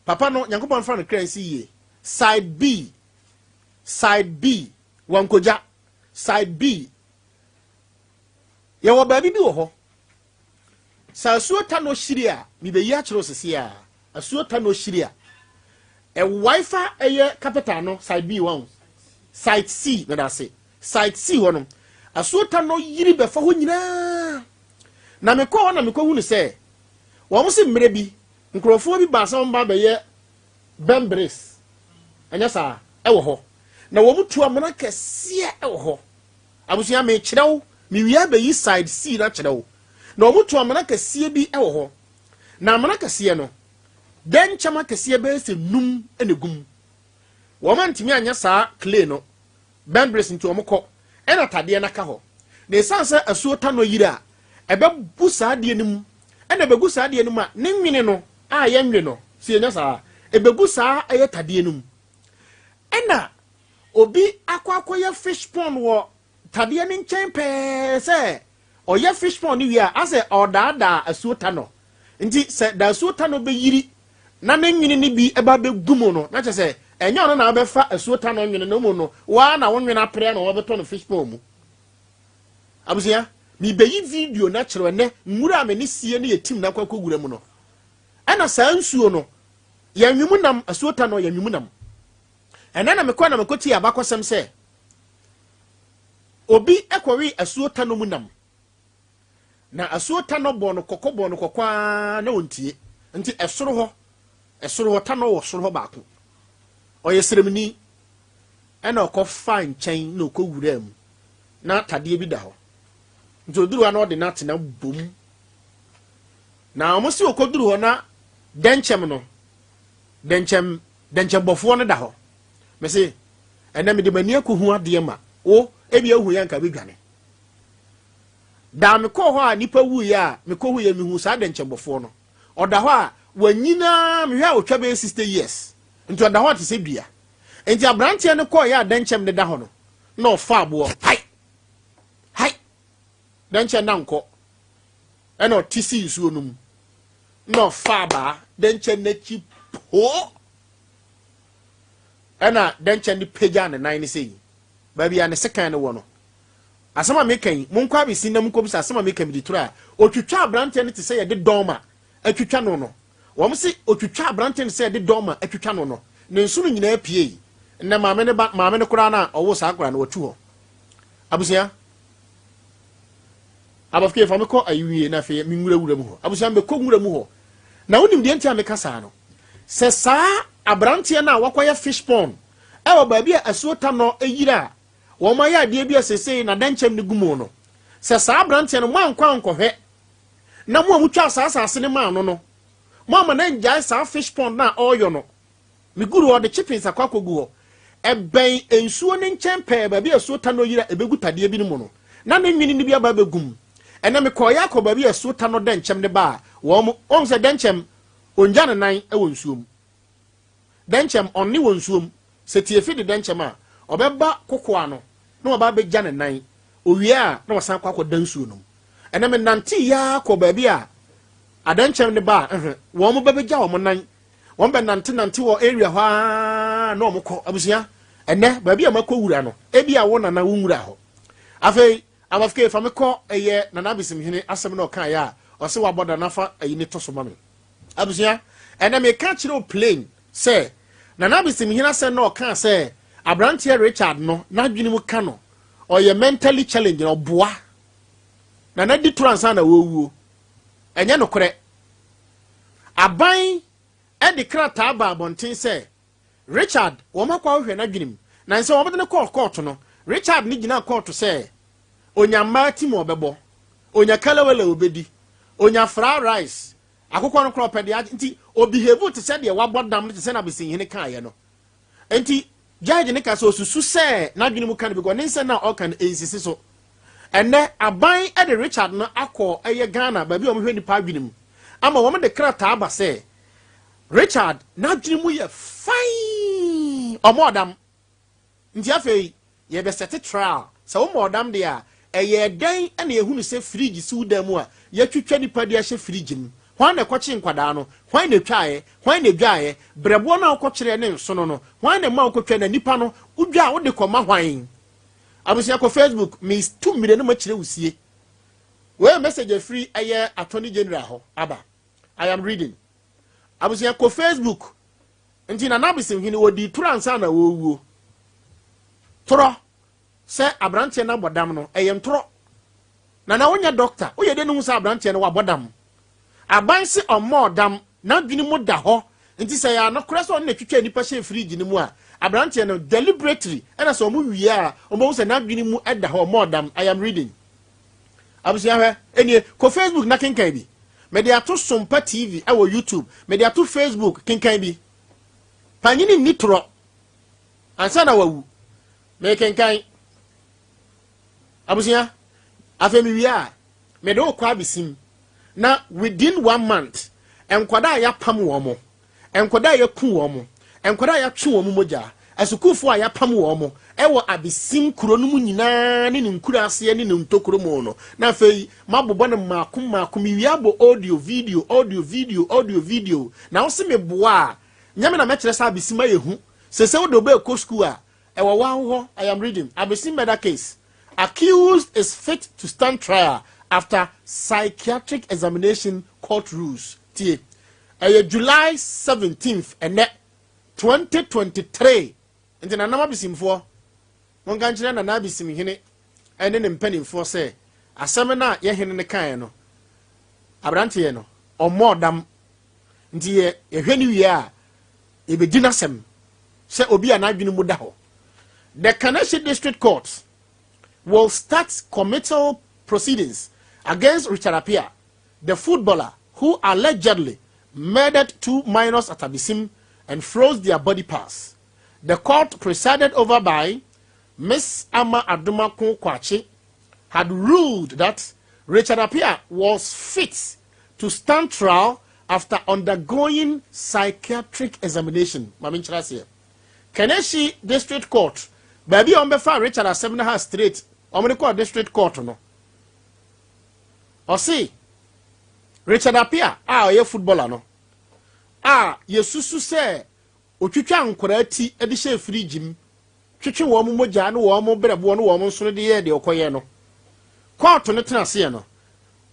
papa no, Nyankopɔn mfa no kra nsi yie, side B, side B, Wankogya, side B, yɛwɔ baabi bi wɔ hɔ. Sɛ asuo ta no hyiri a, mebɛyi akyerɛ wo sese a, asuo ta no hyiri a, ɛwae fa ɛyɛ capital no, side B wɔn, side C, meda ase, side C hɔ no, asuo ta no yiri bɛfa hɔ nyinaa. Na mekɔ hɔ na mekɔhunu sɛ, wɔn se mmerɛ bi, nkurɔfoɔ bi baa sɛ wɔn ba bɛyɛ bɛmbres, ɛnyɛ saa, ɛwɔ hɔ. Na wɔn tu amena kɛseɛ ɛwɔ hɔ. Abusua, mekyerɛ wo, mewie abɛyi side C no akyerɛ wo. Na wɔn tu amena kɛseɛ bi ɛwɔ hɔ. Na amena kɛseɛ no, dɛnkyɛm akɛseɛ bɛyɛ sɛ num ɛna egu mu. Wɔn antumi anyɛ saa clay no, bɛmbres nti wɔn kɔ, ɛna tadeɛ no aka hɔ. Na esiane sɛ asuo tanɔ yiri a, ɛbɛbu saa adeɛ no mu, ɛna ɛbɛgu saa adeɛ no mu a, ne nwene no a yɛnwe no, sɛ yɛnya saa a, ɛbɛgu saa ɛyɛ tadeɛ no mu. Ɛna obi akɔ akɔyɛ fish pond wɔ tadeɛ no nkyɛn pɛɛ sɛ ɔyɛ fish pond no wie a, asɛ ɔredaadaa asuo tanɔ. Nti sɛ da asuo tanɔ bɛyiri na ne nwene no bi ba bɛgu mu no, na kyerɛ sɛ ɛnyɛ ɔno na wabɛfa asuo tanɔ nwene no mu no, waa na wo nwene apere na wɔbɛtɔ no fish pond mu. Abusua, mebeyi video no akyerɛ ɛnɛ nwura a me ne sie ne yɛ tim no akɔ akɔwura mu no. Ɛna saa nsuo no, yɛnwe mu nam, asuo ta no, yɛnwe mu nam. Ɛnɛ na mekɔ na mekɔtie abakɔsɛm sɛ obi kɔwe asuo ta no mu nam. Na asuo ta no bɔɔ no kɔkɔ bɔɔ no kɔkɔ ara na ɔntie. Nti ɛsoro hɔ, ɛsoro hɔ, ta no wɔ soro hɔ baako. Ɔyɛ sremni. Ɛna ɔkɔfaa nkyɛn na ɔkɔwuraa mu. Na tadeɛ bi da hɔ. Nti ɔduru hɔ na ɔde no atena bom. Na wɔn si ɔkɔduru hɔ na dɛnkyɛm no, dɛnkyɛm, dɛnkyɛmbɔfoɔ no da hɔ. Mese, ɛnɛ mede m'ani akɔhu adeɛ ma wo, ebi ahu yɛ anka bɛdwane. Da mekɔɔ hɔ a nipa wuiɛ a mekɔhu yɛ mehu saa dɛnkyɛmbɔfoɔ no. Ɔda hɔ a wanyina mehwɛ a ɔtwa bɛyɛ 60 years. Nti ɔda hɔ te sɛ dua. Nti aberanteɛ no kɔɔ yɛ a dɛnkyɛm no da hɔ no, na ɔfa aboɔ hai hai dɛnkyɛm na nkɔ ɛna ɔte si nsuo no mu na ɔfa abaa dɛnkyɛm n'akyi poo ɛna dɛnkyɛm no pagya ne nan no sɛ yi baabi a ne sekan no wɔ no asɛm a meka yi monkɔ abɛsi na monkɔbisa asɛm a meka mede turo a ɔtwitwa aberanteɛ no te sɛ yɛde dɔn atwitwa no no Wɔn se otwitwa aberante no sɛ ɛde dɔma atwitwa no no, ne nsono nyinaa piei. Nnɛ maame no ba, maame no koraa no a ɔwoo saa akwadaa no, watu hɔ. Abusua, Abafike, fa me kɔ ayiwie na afei me nwura wura mu hɔ. Abusua, mekɔ nwura mu hɔ. Na wonim deɛ nti a meka saa no? Sɛ saa aberanteɛ no a wakɔyɛ fish pond ɛwɔ baabi a asuo tanɔ yiri a wɔn ayɛ adeɛ bi a seesei na dɛnkyɛm no gu mu no, sɛ saa aberanteɛ no moankɔ ankɔhwɛ Na mo a motwaa saa asase no maa no no, moamma no angyae saa fish pond no a ɔreyɔ no. Meguru hɔ, ɔde chippings akɔ akɔgu hɔ. Ɛbɛn nsuo no nkyɛn pɛɛ, baabi a asuo ta no yiri a ɛbɛgu tadeɛ bi no mu no, na ne nwene no bi aba abɛgu mu. Ɛnnɛ mekɔeɛ akɔ baabi a asuo ta no dɛnkyɛm no ba a, wɔn, wɔhu sɛ dɛnkyɛm, ɔngya ne nan wɔ nsuo mu. Dɛnkyɛm, ɔnne wɔ nsuo mu. Sɛ tiefi de dɛnkyɛm a, ɔbɛba koko ano na waba abɛgya ne nan. Owie a, na wasan akɔ akɔda nsuo no mu. Ɛnna menantee ara kɔɔ baabi a adɛnkyɛm no ba a, ɛhɛ, wɔn bɛbɛgya wɔn nan. Wɔn bɛnantenante wɔ area hɔ ara na wɔn kɔ. Abusua, ɛnɛ baabi a makɔ wura no, ebi a wo nana wo nwura hɔ. Afei, Abafike, fa me kɔ ɛyɛ Nana Abesimhene asɛm na ɔkaeɛ a Ɔsɛ wabɔ da nafa ayi ne to so ma me. Abusua, ɛnɛ meka kyerɛ wo plain sɛ Nana Abesimhene asɛm na ɔkaa sɛ aberanteɛ Richard no n'adwene mu ka no, ɔyɛ mentally challenged na ɔboa. Nana di toro ansa na wɔwuo. Ɛnyɛ nokorɛ. Aban de krataa baa abɔnten sɛ Richard wɔn akɔ ahwehwɛ n'adwene mu. Na nsɛ wɔn de no kɔɔ kɔɔto no, Richard ne gyinaa kɔɔto sɛ onya mmaa ti mu ɔbɛbɔ, onya kelewele obedi, onya fried rice, akokɔ no korɔ ɔpɛ deɛ agye, nti obehave te sɛ deɛ wabɔ dam no te sɛ na Abesimhene kaeɛ no. Nti judge ne ka sɛ osusu sɛ n'adwene mu ka no because ne nsɛm no a ɔka no nsisi so. Ɛnɛ aban de Richard no akɔ ɛyɛ Ghana baabi a wɔhwɛ nipa adwene mu ama wɔn de krataa aba sɛ Richard n'adwene mu yɛ fine, ɔmɔ ɔdam. Nti afei yɛbɛsɛte trial sɛ woma ɔdam deɛ a, ɛyɛ dɛn ɛna yɛhunu sɛ fridge si wo dan mu a yɛtwitwa nipa de ahyɛ fridge mu? Hwan na ɛkɔkye nkwadaa no? Hwan na etwaeɛ? Hwan na edwaeɛ? Brɛboɔ no a wokɔkyerɛ ne nsono no, hwan na ɛma wokɔtwa? Na nipa no wodwa a, wode kɔma hwan? Abusua, kɔ Facebook, metu mmire no makyerɛ wo sie. Wei message afiri ɛyɛ Attorney General hɔ aba. I am reading. Abusua, kɔ Facebook. Nti Nana Abesimhene wɔdi toro ansa na wɔwuo. Torɔ sɛ aberanteɛ no abɔ dam no, ɛyɛ ntorɔ. Nana, wonyɛ doctor, woyɛ dɛ no hu sɛ aberanteɛ no wabɔ dam? Aban se ɔmmɔɔ dam, n'adwene mu da hɔ. Nti sɛ yɛ anokorɛ sɛ ɔno na twitwa nipa hyɛ fridge no mu a, aberanteɛ no deliberately ɛna sɛ ɔmo wie a, ɔmo sɛ n'adwene mu da hɔ, ɔmmɔɔ dam. I am reading. Abusua, hwɛ, enie, kɔ Facebook na kenkan bi. Mede ato Sompa TV ɛwɔ YouTube, mede ato Facebook, kenkan bi. Panyini nni torɔ ansa na wawu. Mekenkan. Abusua, afei mewie a, mede wo kɔ Abesim na within one month, nkwadaa a yɛapam wɔn mo, nkwadaa a yɛku wɔn mo, nkwadaa a yɛatwe wɔn mogya, asukuufoɔ a yɛapam wɔn mo ɛwɔ Abesim kuro no mu nyinaa ne ne nkuraaseɛ ne ne ntokuro mu no, na afei mabobɔ no mmaako mmaako. Mewie abɔ audio, video, audio, video, audio, video. Na wo se meboa a, nyɛ me na mɛkyerɛ sɛ Abesim ayɛ hu sɛ wode wobɛɛkɔ school a ɛwɔ wɔ hɔ. I am reading. Abesim murder case: accused is fit to stand trial after psychiatric examination, court rules. Tie, ɛyɛ July 17th, ɛnɛ 2023. Nti nanam abesimfoɔ, monka nkyerɛ Nana Abesimhene ɛne ne mpanimfoɔ sɛ asɛm no a yɛhene no kaeɛ no, aberanteɛ no ɔmmɔɔ dam. Nti yɛ yɛhwɛ no wie a, yɛbɛdi n'asɛm sɛ obi a n'adwene mu da hɔ. The Kaneshie District Court will start committal proceedings against Richard Appiah, the footballer who allegedly murdered two minors at Abesim and froze their body parts. The court, presided over by Miss Ama Adomako Kwachi, had ruled that Richard Appiah was fit to stand trial after undergoing psychiatric examination. Mami nkyerɛ. Kaneshie District Court, baabi a wɔbɛfa Richard asɛm no ha straight, wɔn de kɔɔ district court no. Ɔse Richard Appiah a ɔyɛ footballer no a yɛsusu sɛ otwitwa nkwadaa ti de hyɛ fridge mu, twetwe wɔn mogya ne wɔn brɛboɔ ne wɔn nsono de yɛ deɛ ɔkɔyɛ no, kɔɔto no tena aseɛ no,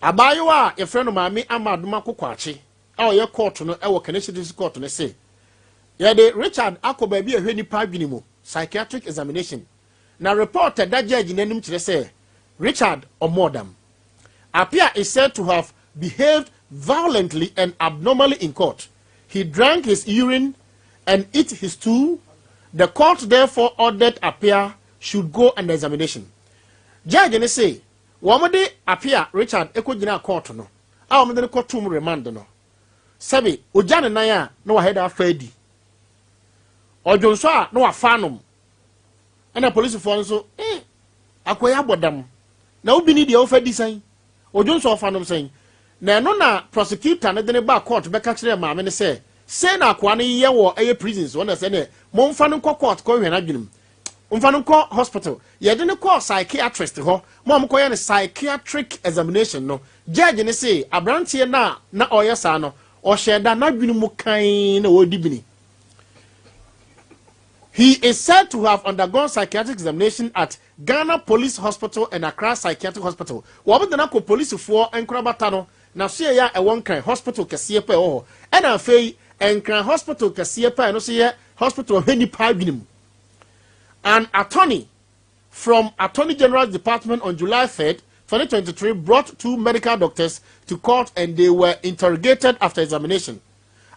abaayewa a yɛfrɛ no Maame Ama Adomako Kwakye a ɔyɛ kɔɔto no wɔ Kaneshie District Court no se yɛde Richard akɔ baabi a ɛhwɛ nipa adwene mu, psychiatric examination, na report ɛda judge n'anim kyerɛ sɛ Richard ɔmɔɔdam. Appiah is said to have behaved violently and abnormally in court. He drank his urine and eat his stool. The court therefore ordered Appiah should go under examination. Judge ne se wɔn de Appiah Richard ekɔ court no a wɔn de no kɔtum remand no, sɛbi ogya ne nan a na wahɛ da afa adi, ɔdwonso a na wafa anom, ɛna polisifoɔ nso akɔyɛ abɔ dam na obi ni deɛ wofa di sɛn, odwonso ɔfa nom sɛn. Na ɛno na prosecutor no de ne ba court bɛka kyerɛ maame no sɛ sei na akoa no yɛ wɔ ɛyɛ prisons wɔn na sɛ ne momfa no nkɔ court kɔ hwɛ n'adwene mu, mfa no nkɔ hospital. Yɛde no kɔ psychiatrist hɔ ma ɔmo kɔyɛ no psychiatric examination no, judge ne se aberanteɛ no a na ɔyɛ saa no, ɔhyɛ da, n'adwene mu kan na ɔredi bini. He is said to have undergone psychiatric examination at Ghana Police Hospital and Accra Psychiatric Hospital. Wɔn de no akɔ polisifoɔ nkorabata no. N'asoɛeɛ a ɛwɔ Nkran hospital kɛseɛ pa a ɛwɔ hɔ, ɛna afei Nkran hospital kɛseɛ pa a ɛno nso yɛ hospital ɔhwɛ nipa adwene mu. An attorney from Attorney General's Department on July 3rd, 2023 brought two medical doctors to court and they were interrogated after examination.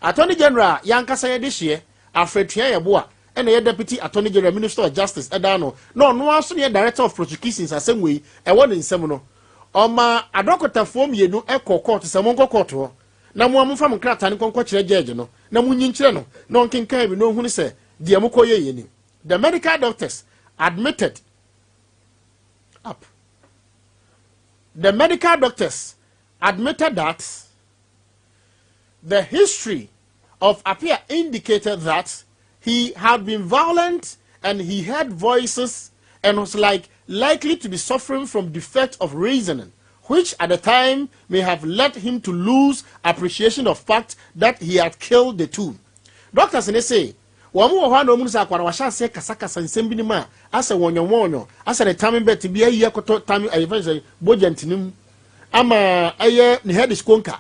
Attorney General yankasa yɛ de hyeɛ Afratua Yeboah ɛna ɛyɛ Deputy Attorney General Minister of Justice ɛda ano na ɔno ara nso na ɛyɛ Director of Prosecutions asɛm wei ɛwɔ ne nsam no ɔmaa adɔkotafoɔ mmienu kɔɔ kɔɔto sɛ monkɔ kɔɔto hɔ na mo a momfa mo nkrataa no nkɔ nkɔkyerɛ judge no na monyi nkyerɛ no na ɔnkenkan bi na ɔnhunu sɛ deɛ mokɔyɛeɛ ni. The medical doctors admitted up. The medical doctors admitted that the history of Appiah indicated that he had been violent and he heard voices and was like likely to be suffering from defect of reasoning, which at the time may have led him to lose appreciation of fact that he had killed the two. Doctors ne se wɔn wɔ hɔ a na wɔn sɛ akwara wahyɛ aseɛ kasakasa nsɛm binom a asɛ wɔnyɔnwɔnyɔ asɛ ne tame bɛt bi ayi akɔtɔ tame ɛyɛ fɛn sɛ bogya ntinim ama ɛyɛ ne head is konka.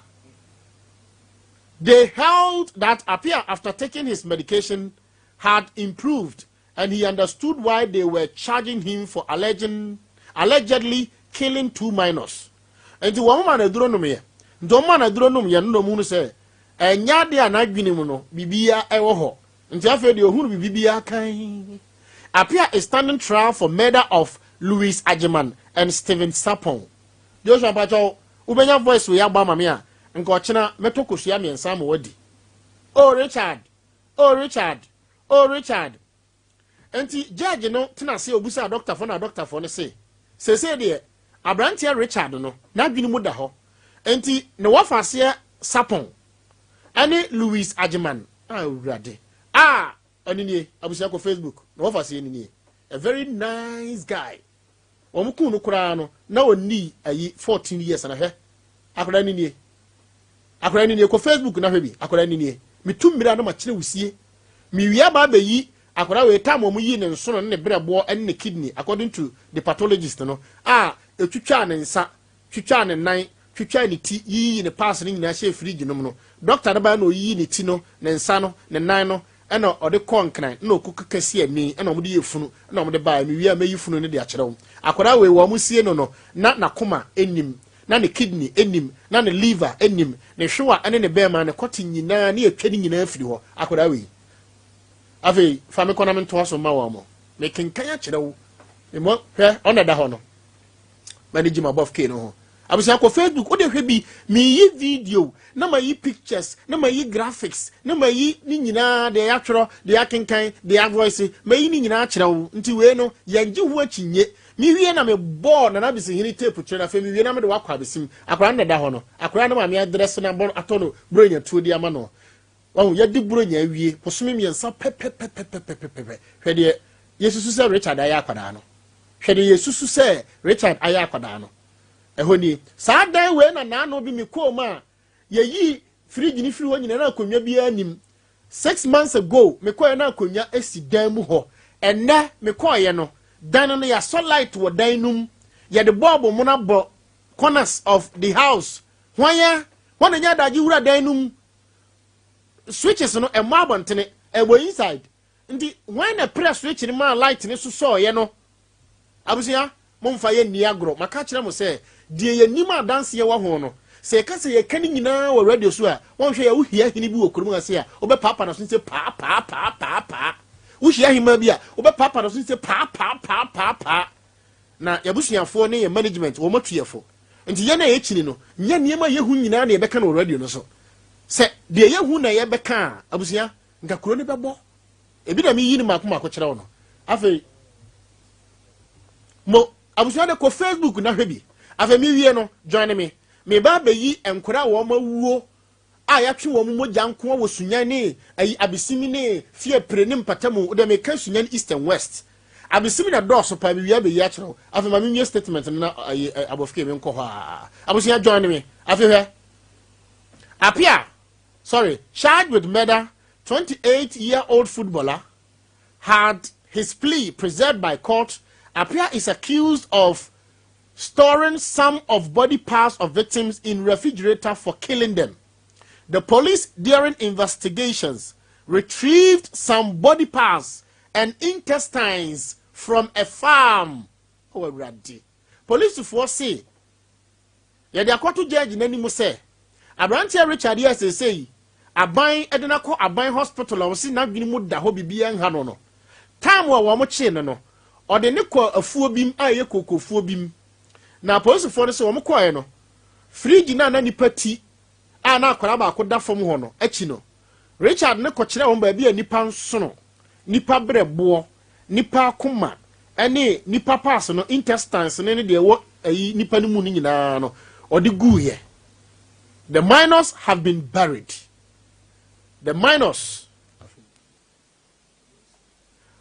They held that Appiah, after taking his medication, had improved and he understood why they were charging him for alleging, allegedly killing two minors. Nti wɔn ma na aduro nom yɛ. Nti wɔn ma na aduro nom yɛ no na wɔn sɛ ɛnya adeɛ a n'adwene mu no biribiara ɛwɔ hɔ. Nti afei deɛ ohunu biribiara kan. Appiah is standing trial for murder of Louis Ajiman and Stephen Sapon. Joshua Mpacho, wobɛnya voice wei abɔ ama me a, nka ɔkyena mɛtɔ kosua mmiɛnsa ama wadi. Oh Richard, oh Richard, oh Richard. Nti judge no tena ase obusa doctorfoɔ na doctorfoɔ no se, seesei deɛ aberanteɛ Richard no n'adwene mu da hɔ. Nti ne wɔfa aseɛ Sapon ɛne Louis Ajiman a awurade a ɔne nie abusua kɔ Facebook na wɔfa aseɛ ne nie. A very nice guy. Wɔn kun no koraa no na ɔnni ayi 14 years na hwɛ akwadaa ne nie. Akwadaa ne nie kɔ Facebook na hwɛ bi akwadaa ne nie. Metu mmira na makyerɛ wusie. Mewie aba abɛyi akwadaa wei tam wɔn yi ne nsono ne ne brɛboɔ ne ne kidney according to the pathologist no a etwitwa ne nsa twitwa ne nan twitwa ne ti yiyi ne pass no nyinaa hyɛ fridge nom no doctor no baa na oyiyi ne ti no ne nsa no ne nan no ɛna ɔde kɔ Nkran ɛna ɔkɔ keka si ani ɛna wɔde yɛ funu ɛna wɔde baa mewie a mɛyi funu no de akyerɛ wo. Akwadaa wei wɔn sie no no na n'akoma anim na ne kidney anim na ne liver anim ne hwewa ɛne ne bɛrima ne kɔte nyinaa ne yɛtwa ne nyinaa firi hɔ. Akwadaa wei afei fa me kɔ na mentoa so ma wɔn mo mekenkan akyerɛ wo mmɔ hwɛ ɔna da hɔ no m'ani gye ma bɔf kee no ho. Abusua, kɔ Facebook wode hwɛ bi. Meyi video na mayi pictures na mayi graphics na mayi ne nyinaa deɛ yɛatwerɛ, deɛ yɛakenkan, deɛ yɛavoice, mayi ne nyinaa kyerɛ wo. Nti wei no yɛngye ho akyinye. Mewie na mebɔɔ Nana Abisihene tape kyerɛ no. Afei mewie na mede wakɔ abesim akwaraa no da hɔ no akwaraa no maame adrɛse no abɔ atɔ no buronya tuo de ama no. Wahu yɛde buronya awie bosome 3 pɛpɛpɛpɛpɛpɛ. Hwɛ deɛ yɛsusu sɛ Richard ayɛ akwadaa no. Hwɛ deɛ yɛsusu sɛ Richard ayɛ akwadaa no. Ɛhɔ nie. Saa dan wei na naano bi me kɔɔ mu a yɛyi fridge ne firi hɔ nyinaa na akonnwa biara nim. 6 months ago mekɔɛ na akonnwa si dan mu hɔ. Ɛnɛ mekɔɔyɛ no dan no yɛasɔ light wɔ dan no mu, yɛde bɔɔbo mo no abɔ corners of the house. Hwan ya wɔn na nya adagye wura dan no mu? Switches no ɛmmɔ abɔntene, ɛwɔ inside. Nti hwan na press switch no maa light ne so sɔɔyɛ no? Abusua, momfa yɛ nni agorɔ. Maka kyerɛ mo sɛ deɛ yɛnim adanseɛ wɔ ho no, sɛ yɛka sɛ yɛka no nyinaa wɔ radio so a, wɔnhwɛ yɛ. Wohia hene bi wɔ kurom ase a wobɛpaapa no so sɛ paa paa paa paa paa. Wohyia hema bi a wobɛpaapa no so sɛ paa paa paa paa paa. Na yɛabusuafoɔ ne yɛ management wɔn atuyɛfo nti yɛn a yɛkyini no nyɛ nneɛma a yɛhu nyinaa na yɛbɛka no wɔ radio no so. Sɛ deɛ yɛhu na yɛbɛka a, abusua, nka kuro no bɛbɔ ebi na meyi no maako maako kyerɛ wo no. Afei mo abusua de kɔ Facebook na hwɛ bi. Afei mewie no join me, meba abɛyi nkora a wɔn awuo a yɛatwe wɔn mogya nko wɔ Sunyan ne ayi Abisimi ne Fiapre ne mpatamu de meka Sunyan East and West. Abisimi na dɔɔso paa. Mewie abɛyi akyerɛ wo. Afei ma menwie statement no na ayi abɔfike menkɔ hɔ a. Abusua, join me. Afei hwɛ Apia, sorry, charged with murder, 28-year-old footballer had his plea preserved by court. Apia is accused of storing some of body parts of victims in refrigerator for killing them. The police, during investigations, retrieved some body parts and intestines from a farm. Oh, Awurade. Polisifoɔ se yɛde akɔto judge n'anim sɛ aberanteɛ Richard yɛ seesei aban de no akɔ aban hospital a wɔsi n'adwene mu da hɔ, biribiara nha no. Time a wɔn kyee no, ɔde ne kɔ afuo bi mu a ɛyɛ kokofuo bi mu, na apolisifoɔ no sɛ wɔn kɔɛ no, fridge no a na nipa ti a na akwadaa baako da fam hɔ no akyi no, Richard ne kɔkyerɛ wɔn baabi a nipa nsono, nipa brɛboɔ, nipa akoma ɛne nipa parts no, intestines ne deɛ ɛwɔ ɛyi nipa no mu no nyinaa no, ɔde guiɛ. The minors have been buried. The minors,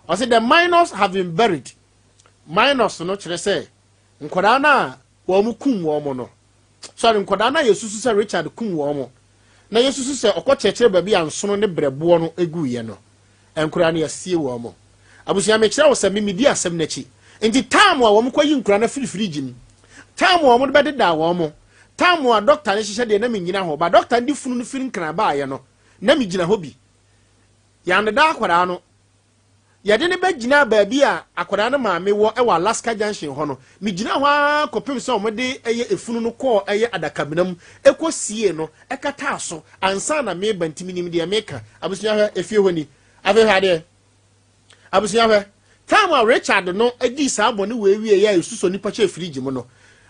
ɔsɛ the minors have been buried. Minors no kyerɛ sɛ nkwadaa no a wɔn kum wɔn no, sorry, nkwadaa no a yɛsusu sɛ Richard kum wɔn na yɛsusu sɛ ɔkɔ kyerɛkyerɛ baabi a nsono ne brɛboɔ no guiɛ no, nkwadaa no yɛsie wɔn mo. Abusua, mekyerɛ wo sɛ mimidi asɛm n'akyi nti time a wɔn kɔ yi nkwadaa no firi fridge mu, time a wɔn bɛdeda wɔn mo, time a doctor no hyehyɛ deɛ, na mi nyina hɔ ba. Doctor no de funu no firi Nkran baayɛ no, na mi gyina hɔ bi. Yɛaneda akwadaa no, yɛde ne bɛgyina baabi a akwadaa no maame wɔ ɛwɔ Alaska Junction hɔ no. Megyina hɔ ara kɔpem sɛ wɔde ɛyɛ efunu no kɔɔ ɛyɛ adakamena mu, ɛkɔ sie no, ɛkataa so ansa na meba. Ntumi nim deɛ meka. Abusua, hwɛ, efie hɔ ni. Afei hwɛ adeɛ, abusua, hwɛ time a Richard no adi saa bɔne wɔ ewie yɛ a esusɔ nipa kyɛ fridge mu no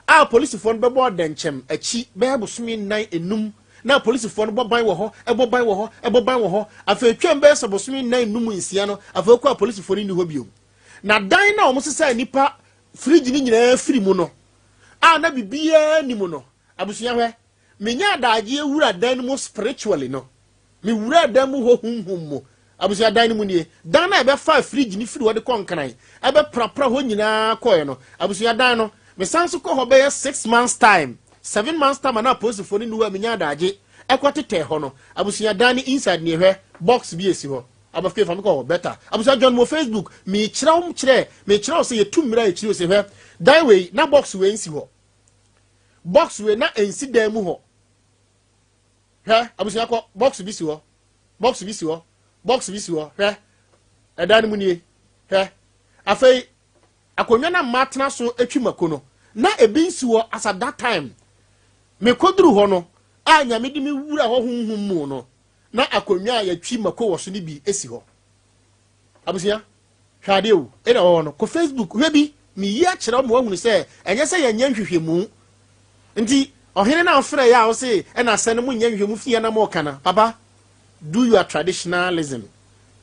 a polisifoɔ no bɛbɔ ɔdɛnkyɛm akyi bɛyɛ bosome 4, 5, na polisifoɔ no bɔ ban wɔ hɔ, ɛbɔ ban wɔ hɔ, ɛbɔ ban wɔ hɔ. Afei twɛn bɛyɛ sɛ bosome 4, 5, 6 no, afei kɔ a polisifoɔ no ni hɔ bio. Na dan na wɔn sesa nipa fridge no nyinaa firi mu no a na biribiara ni mu no, abusua, hwɛ, menya adagye wura dan no mu spiritually no, mewura dan mu hɔ humhum mu. Abusua, dan no mu nie. Dan na ɛbɛfa fridge ne firi hɔ de kɔ Nkran, ɛbɛprapra hɔ nyinaa kɔɛ no. Abusua, dan no, mesan so kɔ hɔ bɛyɛ 6 months time, 7 months time, ana apolisifoɔ no nuwa menya adagye ɛkɔ tetɛ hɔ no. Abusua, dan no inside ne hwɛ, box bi esi hɔ. Abafike fa mi kɔ hɔ better. Abusua, join mo Facebook. Mekyerɛw kyerɛ, mekyerɛw sɛ yɛtu mmerɛ a yɛkyerɛ sɛ hwɛ dan wei na box wei nsi hɔ, box wei na nsi dan mu hɔ. Hwɛ, abusua, kɔ, box bi si hɔ, box bi si hɔ, box bi si hɔ. Hwɛ, ɛdan no mu nie. Hwɛ, afei akonnwa na mmaa tena so atwi mako no na ebi nsi hɔ. As at that time mekɔduru hɔ no a Nyame de me wura hɔ honhom mu no, na akonnwa a yɛtwi mako wɔ so no bi esi hɔ. Abusua, hwɛ adeɛ o, ɛna wɔ hɔ no. Kɔ Facebook hwɛ bi, meyi akyerɛ wo ma woahunu sɛ ɛnyɛ sɛ yɛnyɛ nhwehwɛmu nti ɔhene no afrɛ yɛ a wo se ɛna sɛ no monyɛ nhwehwɛmu fie na mɔka na papa, do your traditionalism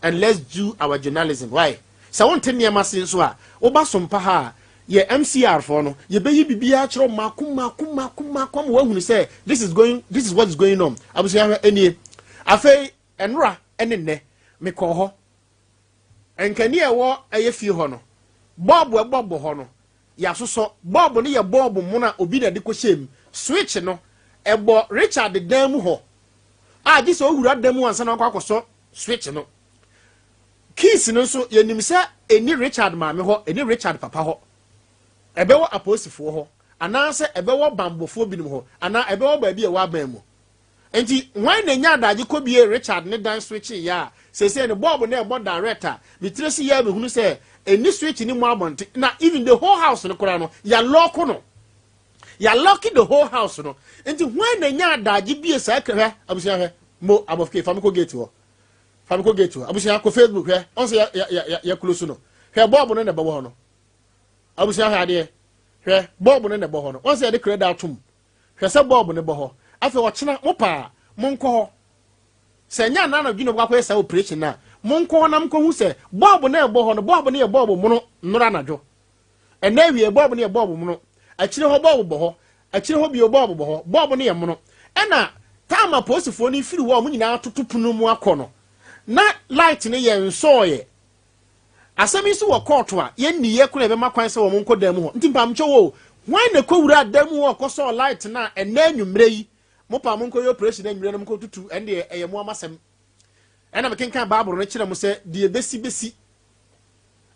and let's do our journalism. Why sɛ wonte nneɛma se nso a woba so mpa ha a yɛ MCR foɔ no, yɛbɛyi biribiara kyerɛ wo mako mako mako mako ama woahunu sɛ this is what is going on. Abusua, hwɛ, ɛnie. Afei ɛnora ɛne nnɛ mekɔɔ hɔ, nkani a ɛwɔ ɛyɛ fie hɔ no, bulb ɛbɔ bɔ hɔ no, yɛasosɔ bulb no, yɛ bulb mono a obi na de kɔhyɛ mu. Switch no ɛbɔ Richard dan mu hɔ a gye sɛ owura dan mu ansa na ɔkɔ akɔsɔ switch no. Keys no nso, yɛnim sɛ ɛni Richard maame hɔ, ɛni Richard papa hɔ, ɛbɛwɔ apolisifoɔ hɔ anaasɛ ɛbɛwɔ bambɔfoɔ binom hɔ anaa ɛbɛwɔ baabi a ɛwɔ aban mu. Nti wɔn na nya adagye kɔ bie Richard ne dan switch yɛ a sese ne bulb na ɛbɔ direct a metire si yɛ mehunu sɛ ɛni switch ne mu abɔnten. Na even the whole house no koraa no, yɛalock no, yɛalock the whole house no. Nti wɔn na nya adagye bie saa? Hwɛ, abusua, hwɛ mo abɔfke, fa mi kɔ gate hɔ, fa mi kɔ gate hɔ. Abusua, kɔ Facebook hwɛ, ɔn sɛ yɛ yɛ yɛ yɛ close no. Hwɛ, bulb no na ɛbɛwɔ hɔ no. Abusua, hwɛ adeɛ, hwɛ, bulb no na ɛbɔ hɔ no. Wɔn sɛ yɛde kura da atom. Hwɛ sɛ bulb no bɔ hɔ. Afei ɔkyena mo paa monkɔ hɔ sɛ ɛnyɛ anan anadwo na wɔakɔyɛ saa operation na monkɔ hɔ na monkɔhu sɛ bulb no ɛbɔ hɔ no, bulb no yɛ bulb mono. Nnora anadwo, ɛnna awie, bulb no yɛ bulb mono. Akyire hɔ bulb bɔ hɔ, akyire hɔ bio bulb bɔ hɔ, bulb no yɛ mono. Ɛna time a polisifoɔ no firi hɔ a wɔn nyinaa toto pono mu akɔ no, na light no yɛ nsɔɔyɛ. Asɛm yi nso wɔ kɔɔto a yɛnni yɛ koro yɛbɛma kwan sɛ wɔn nkɔ dan mu hɔ. Nti mpamkyɛw o, hwan na ɛkɔwura dan mu hɔ ɔkɔsɔɔ light no a ɛnɛ anwummerɛ yi mo pa mo nkɔyɛ operation anwummerɛ no, mo nkɔtutu? Ɛn deɛ ɛyɛ mo amasɛm. Ɛna mekenkan Bible no kyerɛ mo sɛ deɛ bɛsi bɛsi.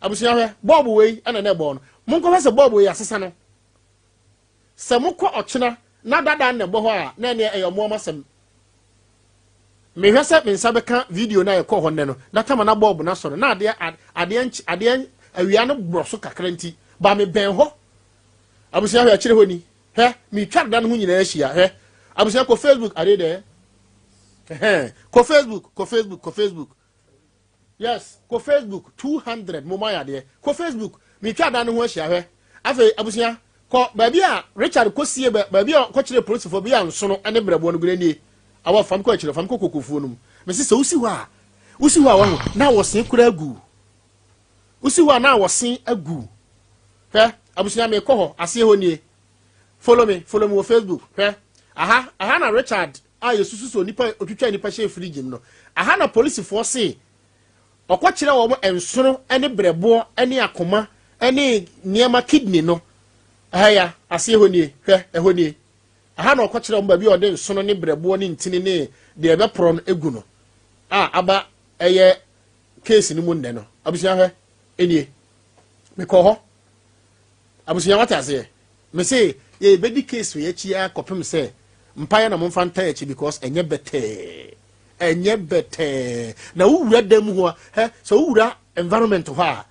Abusua, hwɛ, bulb wei ɛna na ɛbɔ no. Monkɔhwɛ sɛ bulb wei asesa no. Sɛ mokɔ ɔkyena na dada na ɛbɔ hɔ a, na ɛneɛ ɛyɛ ɔmo asɛm. Mehwɛ sɛ me nsa bɛka video no a yɛkɔɔ hɔ nnɛ no, na tama na bɔɔbo no asɔ no, na adeɛ adeɛ nkye adeɛ awia no borɔ so kakra nti, ba me bɛn hɔ. Abusua hwɛ akyire hɔ ni. Hwɛ, metwa da no ho nyinaa ahyia. Hwɛ, abusua kɔ Facebook, ade dɛ. Ɛhɛn, kɔ Facebook, kɔ Facebook, kɔ Facebook. Yes, kɔ Facebook 200 mo ma yadeɛ. Kɔ Facebook, metwa da no ho ahyia hwɛ. Afei abusua, kɔ baabi a Richard kɔsie baabi a kɔkyerɛ polisifoɔ bi a nsono ne brɛboɔ no gure nie. Awɔ fam kɔ akyire, fam kɔ kokofuo no mu. Mesi sɛ wosi hɔ a, wosi hɔ a wahu na wɔsen kura agu. Wosi hɔ a na wɔsen agu. Hwɛ, abusua mekɔ hɔ, aseɛ hɔ nie. Follow me, follow me wɔ Facebook. Hwɛ, aha, aha na Richard a yɛsusu sɛ onipa otwitwa nipa hyɛ fridge mu no. Aha na polisifoɔ se ɔkɔkyerɛ wɔn nsono ne brɛboɔ ne akoma ne nneɛma kidney no. Aha ya, aseɛ hɔ nie. Hwɛ, ɛhɔ nie. Aha na ɔkɔkyerɛ wɔn baabi a ɔde nsono ne brɛboɔ ne ntini ne deɛ ɛbɛporɔ no egu no a aba ɛyɛ case no mu nnɛ no. Abusua hwɛ, ɛnie. Mekɔ hɔ. Abusua wate aseɛ? Me se yɛbɛdi case wei akyi ara kɔpem sɛ mpaeɛ na momfa ntaa akyi because ɛnyɛ bɛtɛɛ. Ɛnyɛ bɛtɛɛ. Na wowura dan mu hɔ a, hɛ, sɛ wowura environment hɔ a,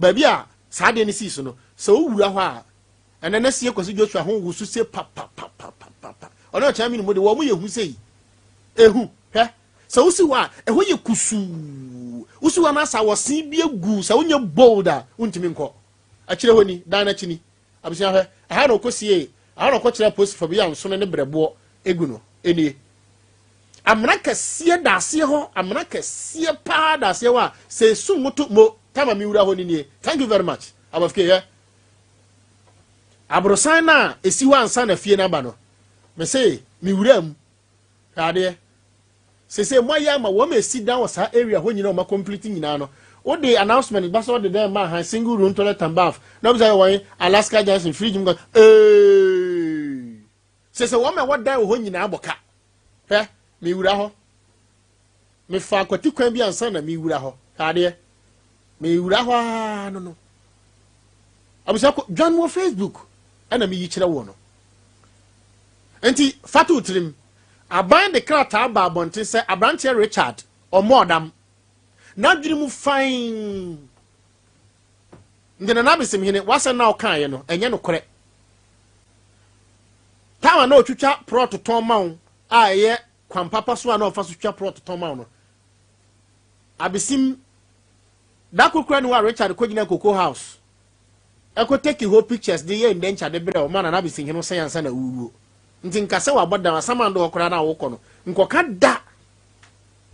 baabi a saa adeɛ no sii so no, sɛ wowura hɔ a, ɛnɛ na sie Kwasi Joshua ho wosu se papapapapapa. Ɔne ɔkyɛn mi no mu de wɔn yɛ hu sei. Ehu, hwɛ, sɛ wosi hɔ a, ɛhɔ yɛ kusuu. Wosi hɔ na asa wɔsen bi agu, sɛ wonyɛ bold a, wontumi nkɔ. Akyire hɔ ni, dan no akyi ni. Abusua hwɛ, ɛha na ɔkɔsiee, ɛha na ɔkɔkyerɛɛ apolisifo bi a nsono ne brɛboɔ gu no. Nie. Amena kɛseɛ da aseɛ hɔ, amena kɛseɛ paa da aseɛ hɔ a sɛ esu nwoto mo tama me wura hɔ no nie. Thank you very much. Abɔfke hwɛ. Aborosan no a esi hɔ ansa na fie no aba no, me se me wura mu. Hwɛ adeɛ. Sesei moayɛ ama wɔn a esi dan wɔ saa area hɔ nyinaa wɔn complete nyinaa no. Wode announcement ba sɛ wɔde dan ma ahan single room toilet and bath na wɔbisa yɛ wɔn Alaska Junction fridge mu ka ee. Sesei wɔn a ɛwɔ dan wɔ hɔ nyinaa bɔ ka. Hwɛ, mewura hɔ. Mefa akwati kwan bi ansa na mewura hɔ. Hwɛ adeɛ. Mewura hɔ ara no no. Abusua kɔ dwan wɔ Facebook ɛna meyi kyerɛ wɔ no. Nti fa to tirim. Aban de krataa baa abɔnten sɛ aberanteɛ Richard ɔmmɔɔ dam. N'adwene mu fann. Nti Nana Abesimhene, w'asɛm no a wokaeɛ no, ɛnyɛ nokorɛ. Time a na ɔtwitwa prɔto tɔn ma wo a ɛyɛ kwan papa so a na ɔfa so twitwa prɔto tɔn ma wo no, Abesim, da koro koraa ni hɔ a Richard kɔgyina Cocoa House ɛkɔ take hɔ pictures de yɛ indenture de brɛ wo ma Nana Abesimhene wo sɛn ansa na wowuo. Nti nka sɛ wabɔ dam asamando hɔ koraa na wokɔ no, nkɔka da.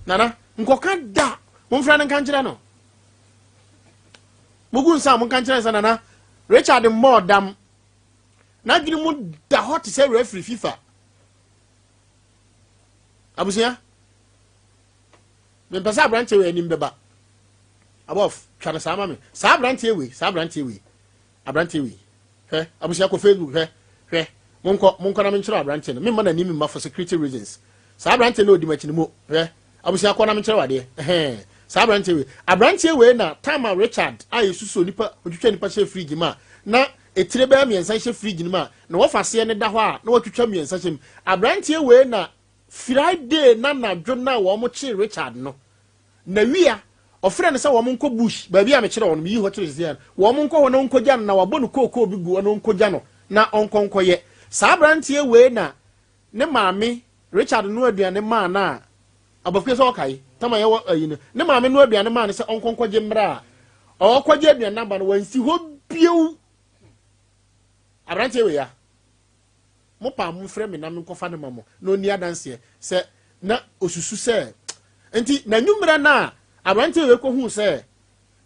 Nana, nkɔka da. Momfrɛ no nka nkyerɛ no. Mugu nsa a monka nkyerɛ no sɛ Nana Richard mmɔɔ dam. N'adwene mu da hɔ te sɛ referee FIFA. Abusua, mempɛ sɛ aberanteɛ wei anim bɛba. Abɔf, twa no saa ma me. Saa aberanteɛ wei, saa aberanteɛ wei, aberanteɛ wei. Hwɛ, abusua kɔ Facebook, hwɛ, hwɛ. Monkɔ, monkɔ na menkyerɛ aberanteɛ no. Memma n'anim mma for security reasons. Saa aberanteɛ no ɔdi m'akyi no mo, hwɛ. Abusua kɔ na menkyerɛ wadeɛ. Ɛhɛn. Saa aberanteɛ wei. Aberanteɛ wei na time a Richard a yɛsusu nipa, otwitwa nipa hyɛ fridge mu a, na etire bɛyɛ mmiɛnsa hyɛ fridge no mu a, na wɔfa aseɛ no da hɔ a, na watwitwa mmiɛnsa hyɛ mu. Aberanteɛ wei na Friday na anadwo no a wɔn kyee Richard no, na wia, ɔfrɛ no sɛ wɔn nkɔ bush, baabi a mekyerɛ wɔn, meyi hɔ kyerɛ sisi no, wɔn nkɔ hɔ na ɔnkɔgya no, na wabɔ no kookoo bi gu hɔ na ɔnkɔgya no, na ɔnkɔ nkɔyɛ. Saa aberanteɛ wei na ne maame, Richard noa aduane maa no a, abɔfra sɛ ɔkae, tama yɛwɔ ayi no, ne maame noa aduane maa no sɛ ɔnkɔ nkɔgye mmerɛ a, ɔkɔgye aduane no aba no, wansi hɔ bio. Aberanteɛ wei ya. Mo paa momfrɛ me na menkɔfa no ma mo na ɔnni adanseɛ sɛ na ɔsusu sɛ nti n'anwummerɛ no a aberanteɛ wei kɔhuu sɛ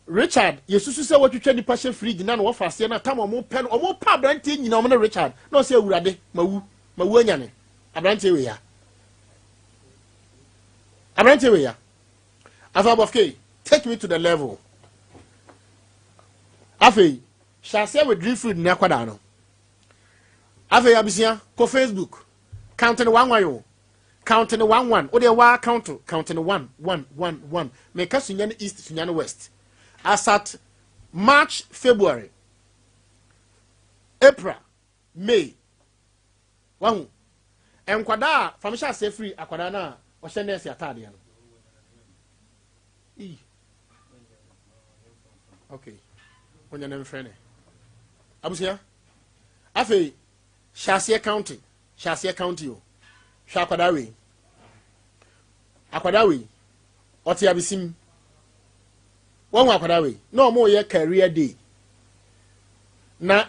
Richard yɛsusu sɛ wɔtwitwa nipa hyɛ fridge na na wɔfa aseɛ no atam ɔmo pɛ no ɔmo pɛ aberanteɛ nyina ɔmo ne Richard na ɔsɛ awurade mawu mawu anyane aberanteɛ wei ya aberanteɛ wei ya afei abɔfke take me to the level afei hyɛ aseɛ with Dreamfield ne akwadaa no Afei abusua, kɔ Facebook, count no one one o. Count no one one. Wo deɛ waa count, count no one one one one. Meka Sunyani East, Sunyani West. As at March, February, April, May. Wahu? Nkwadaa a, fa me hyɛ aseɛ firi akwadaa no a ɔhyɛ nɛɛse ataadeɛ no. Ii. Okay. Ɔnyɛ ne mfrɛ ne. Abusua. Afei, hyɛ aseɛ county. Hyɛ aseɛ county o. Hwɛ akwadaa wei. Akwadaa wei, ɔte abesim. Wahu akwadaa wei? Na wɔreyɛ career day. Na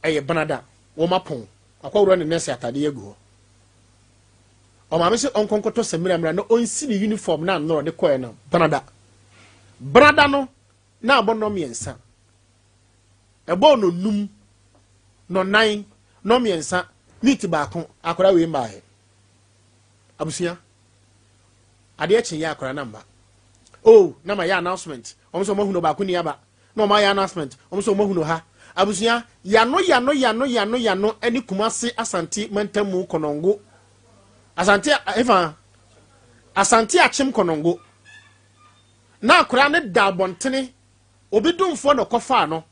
ɛyɛ benada, wɔn apɔn. Wakɔworɔ ne nɛɛse atadeɛ agu hɔ. Ɔmaame sɛ ɔnkɔ nkɔtɔ samina mmra na ɔnsi ne uniform na nnora ɔde kɔɛ no benada. Benada no na abɔ nnɔ mmiɛnsa. Ɛbɔɔ no num, nɔnan, nɔ mmiɛnsa, meat baako, akwadaa wei mmaeɛ. Abusua, adeɛ kye yɛ akwadaa no amba. Oh, na ma yɛ announcement. Wɔn sɛ wɔn ahunu baako ni aba. Na wɔn ayɛ announcement. Wɔn sɛ wɔn ahunu ha. Abusua, yano yano yano yano yano ɛne Kumasi Asante mantamu Kɔnɔngo. Asante efa Asante Akyem Kɔnɔngo. Na akwadaa no da abɔntene. Obi domfoɔ na ɔkɔfaa no.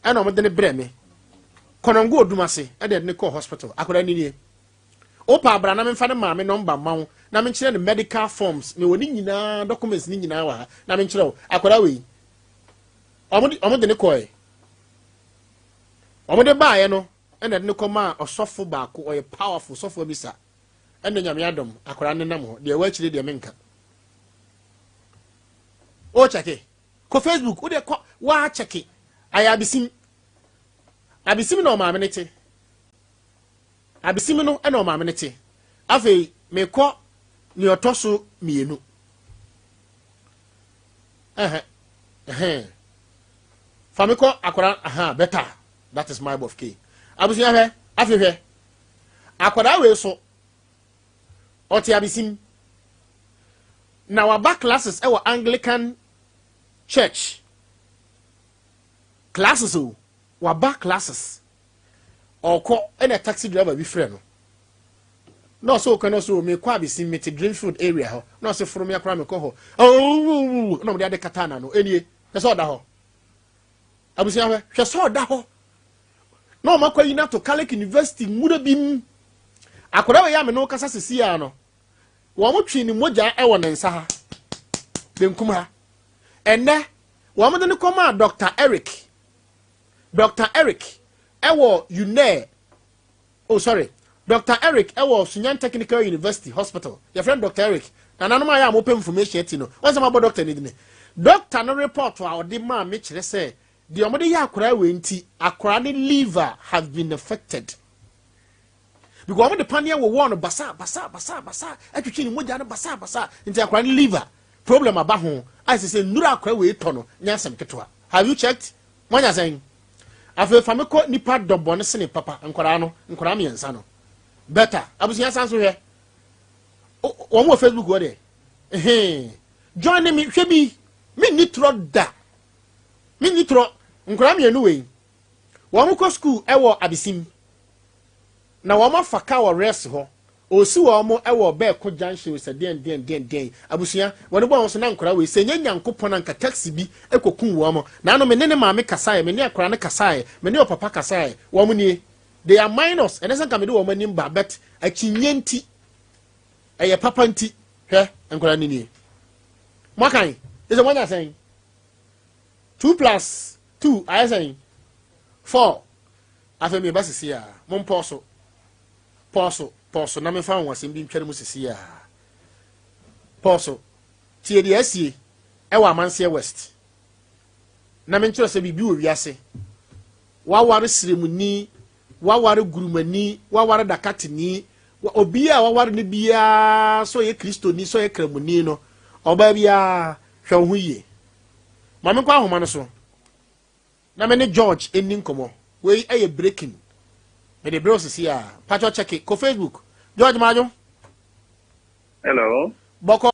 Ɛna wɔn de no brɛ me. Kɔnɔngo Odumase ɛna ɛde no kɔɔ hospital. Akwadaa no nie. Wopɛ a bra na memfa ne maame nɔmba mma wo na menkyerɛ no medical forms. Mewɔ ne nyinaa, documents ne nyinaa wɔ ha na menkyerɛ wo. Akwadaa wei, wɔn de ne kɔɛ. Wɔn de baeɛ no, ɛna ɛde ne kɔmaa ɔsɔfo baako, ɔyɛ powerful, sɔfo abisa. Ɛna Nyame adom, akwadaa no nam hɔ. Deɛ ɛwɔ akyire deɛ menka. O kyɛke, kɔ Facebook, wo deɛ kɔ, waa kyɛke. Ayɛ abesim. Abesim na ɔmaame ne te. Abesim no na ɔmaame no te. Afei mekɔ nea ɔtɔ so mmienu. Ɛhɛ, ɛhɛn. Fa me kɔ akwadaa, aha, better. That is my of K. Abusua hwɛ, afei hwɛ. Akwadaa wei so, ɔte abesim. Na waba classes ɛwɔ Anglican Church. Classes o, waba classes. Ɔkɔ ɛna taxi driver bi frɛ no na ɔsɛ ɔkɔ na ɔsɛ mekɔ abesim, mete Dreamfield area hɔ, na ɔsɛ foro me akora mekɔ hɔ ooo, na ɔde ade kata n'ano. Enie hwɛ sɛ ɔda hɔ. Abusua, hwɛ, hwɛ sɛ ɔda hɔ na ɔmo akɔ yi n'ato Catholic University nwura bi mu. Akwadaa wɔ yɛ ame no kasa sisi ya no, wɔn twe ne mogya ɛwɔ ne nsa ha benkum ha. Ɛnɛ wɔn de ne kɔmaa Dr Eric, Dr Eric ɛwɔ UNER, oh sorry, Dr Eric ɛwɔ Sunyani Technical University Hospital. Yɛfrɛ no Dr Eric. Nananom ayɛ a mopɛ information ati no, wɔn sɛ mabɔ doctor ne dine. Doctor no report a ɔde maa me kyerɛ sɛ deɛ wɔde yɛ akwaraa wei nti, akwaraa ne liver have been affected because wɔn de paneɛ wɔ no basa basa basa basa, atwitwi ne mogya no basa basa, nti akwaraa ne liver problem aba ho a sɛ nnura akwaraa wei tɔ no nyɛ asɛm ketewa. Have you checked? Moanya sɛn? Afei fa me kɔ nipa dɔbɔ ne sene papa nkwaraa no, nkwaraa mmiɛnsa no better. Abusua, san so hwɛ wɔn wɔ Facebook hɔ deɛ. Ɛhɛn, join ne me hwɛ bi. Me nni torɔ da, me nni torɔ. Nkwaraa mmienu wei, wɔn kɔ school ɛwɔ Abesim na wɔn afa kaa wɔ rest hɔ. Osi wɔn wɔ Bɛɛko junction sɛ deɛn deɛn deɛn deɛn. Abusua, wɔn bɔ wɔn so na nkwaraa wei sɛ nye Nyankopɔn anka taxi bi ekokun wɔn. Na ano me ne ne maame kasaeɛ, me ne akwaraa no kasaeɛ, me ne ɔpapa kasaeɛ. Wɔn nie, they are minors. Ɛnɛ sɛ nka me de wɔn anim ba, but akyinnye nti, ɛyɛ papa nti. Hwɛ, nkwaraa no nie. Mo akan ɛsɛ mo anya sɛn? 2 plus 2 ayɛ sɛn? 4. Afei mi ba sisi a mo mpɔ so pɔɔso pɔɔso na mefa wɔn asɛm bi ntwɛre mu sisi a pɔɔso. Tie deɛ asie ɛwɔ Amanseɛ West na menkyerɛ sɛ biribi wɔ wiase. Waware siremuni, waware gurumani, waware dakateni, obi a waware no biara sɛ ɔyɛ Kristoni, sɛ ɔyɛ kramuni no, ɔbaa biara hwɛ wo ho yie. Ma menkɔ ahoma no so na me ne George ɛni nkɔmmɔ. Wei ɛyɛ breaking, mede berɛ sisi a patwɔ kyɛke kɔ Facebook. George Madwo. Hello. Bɔkɔ.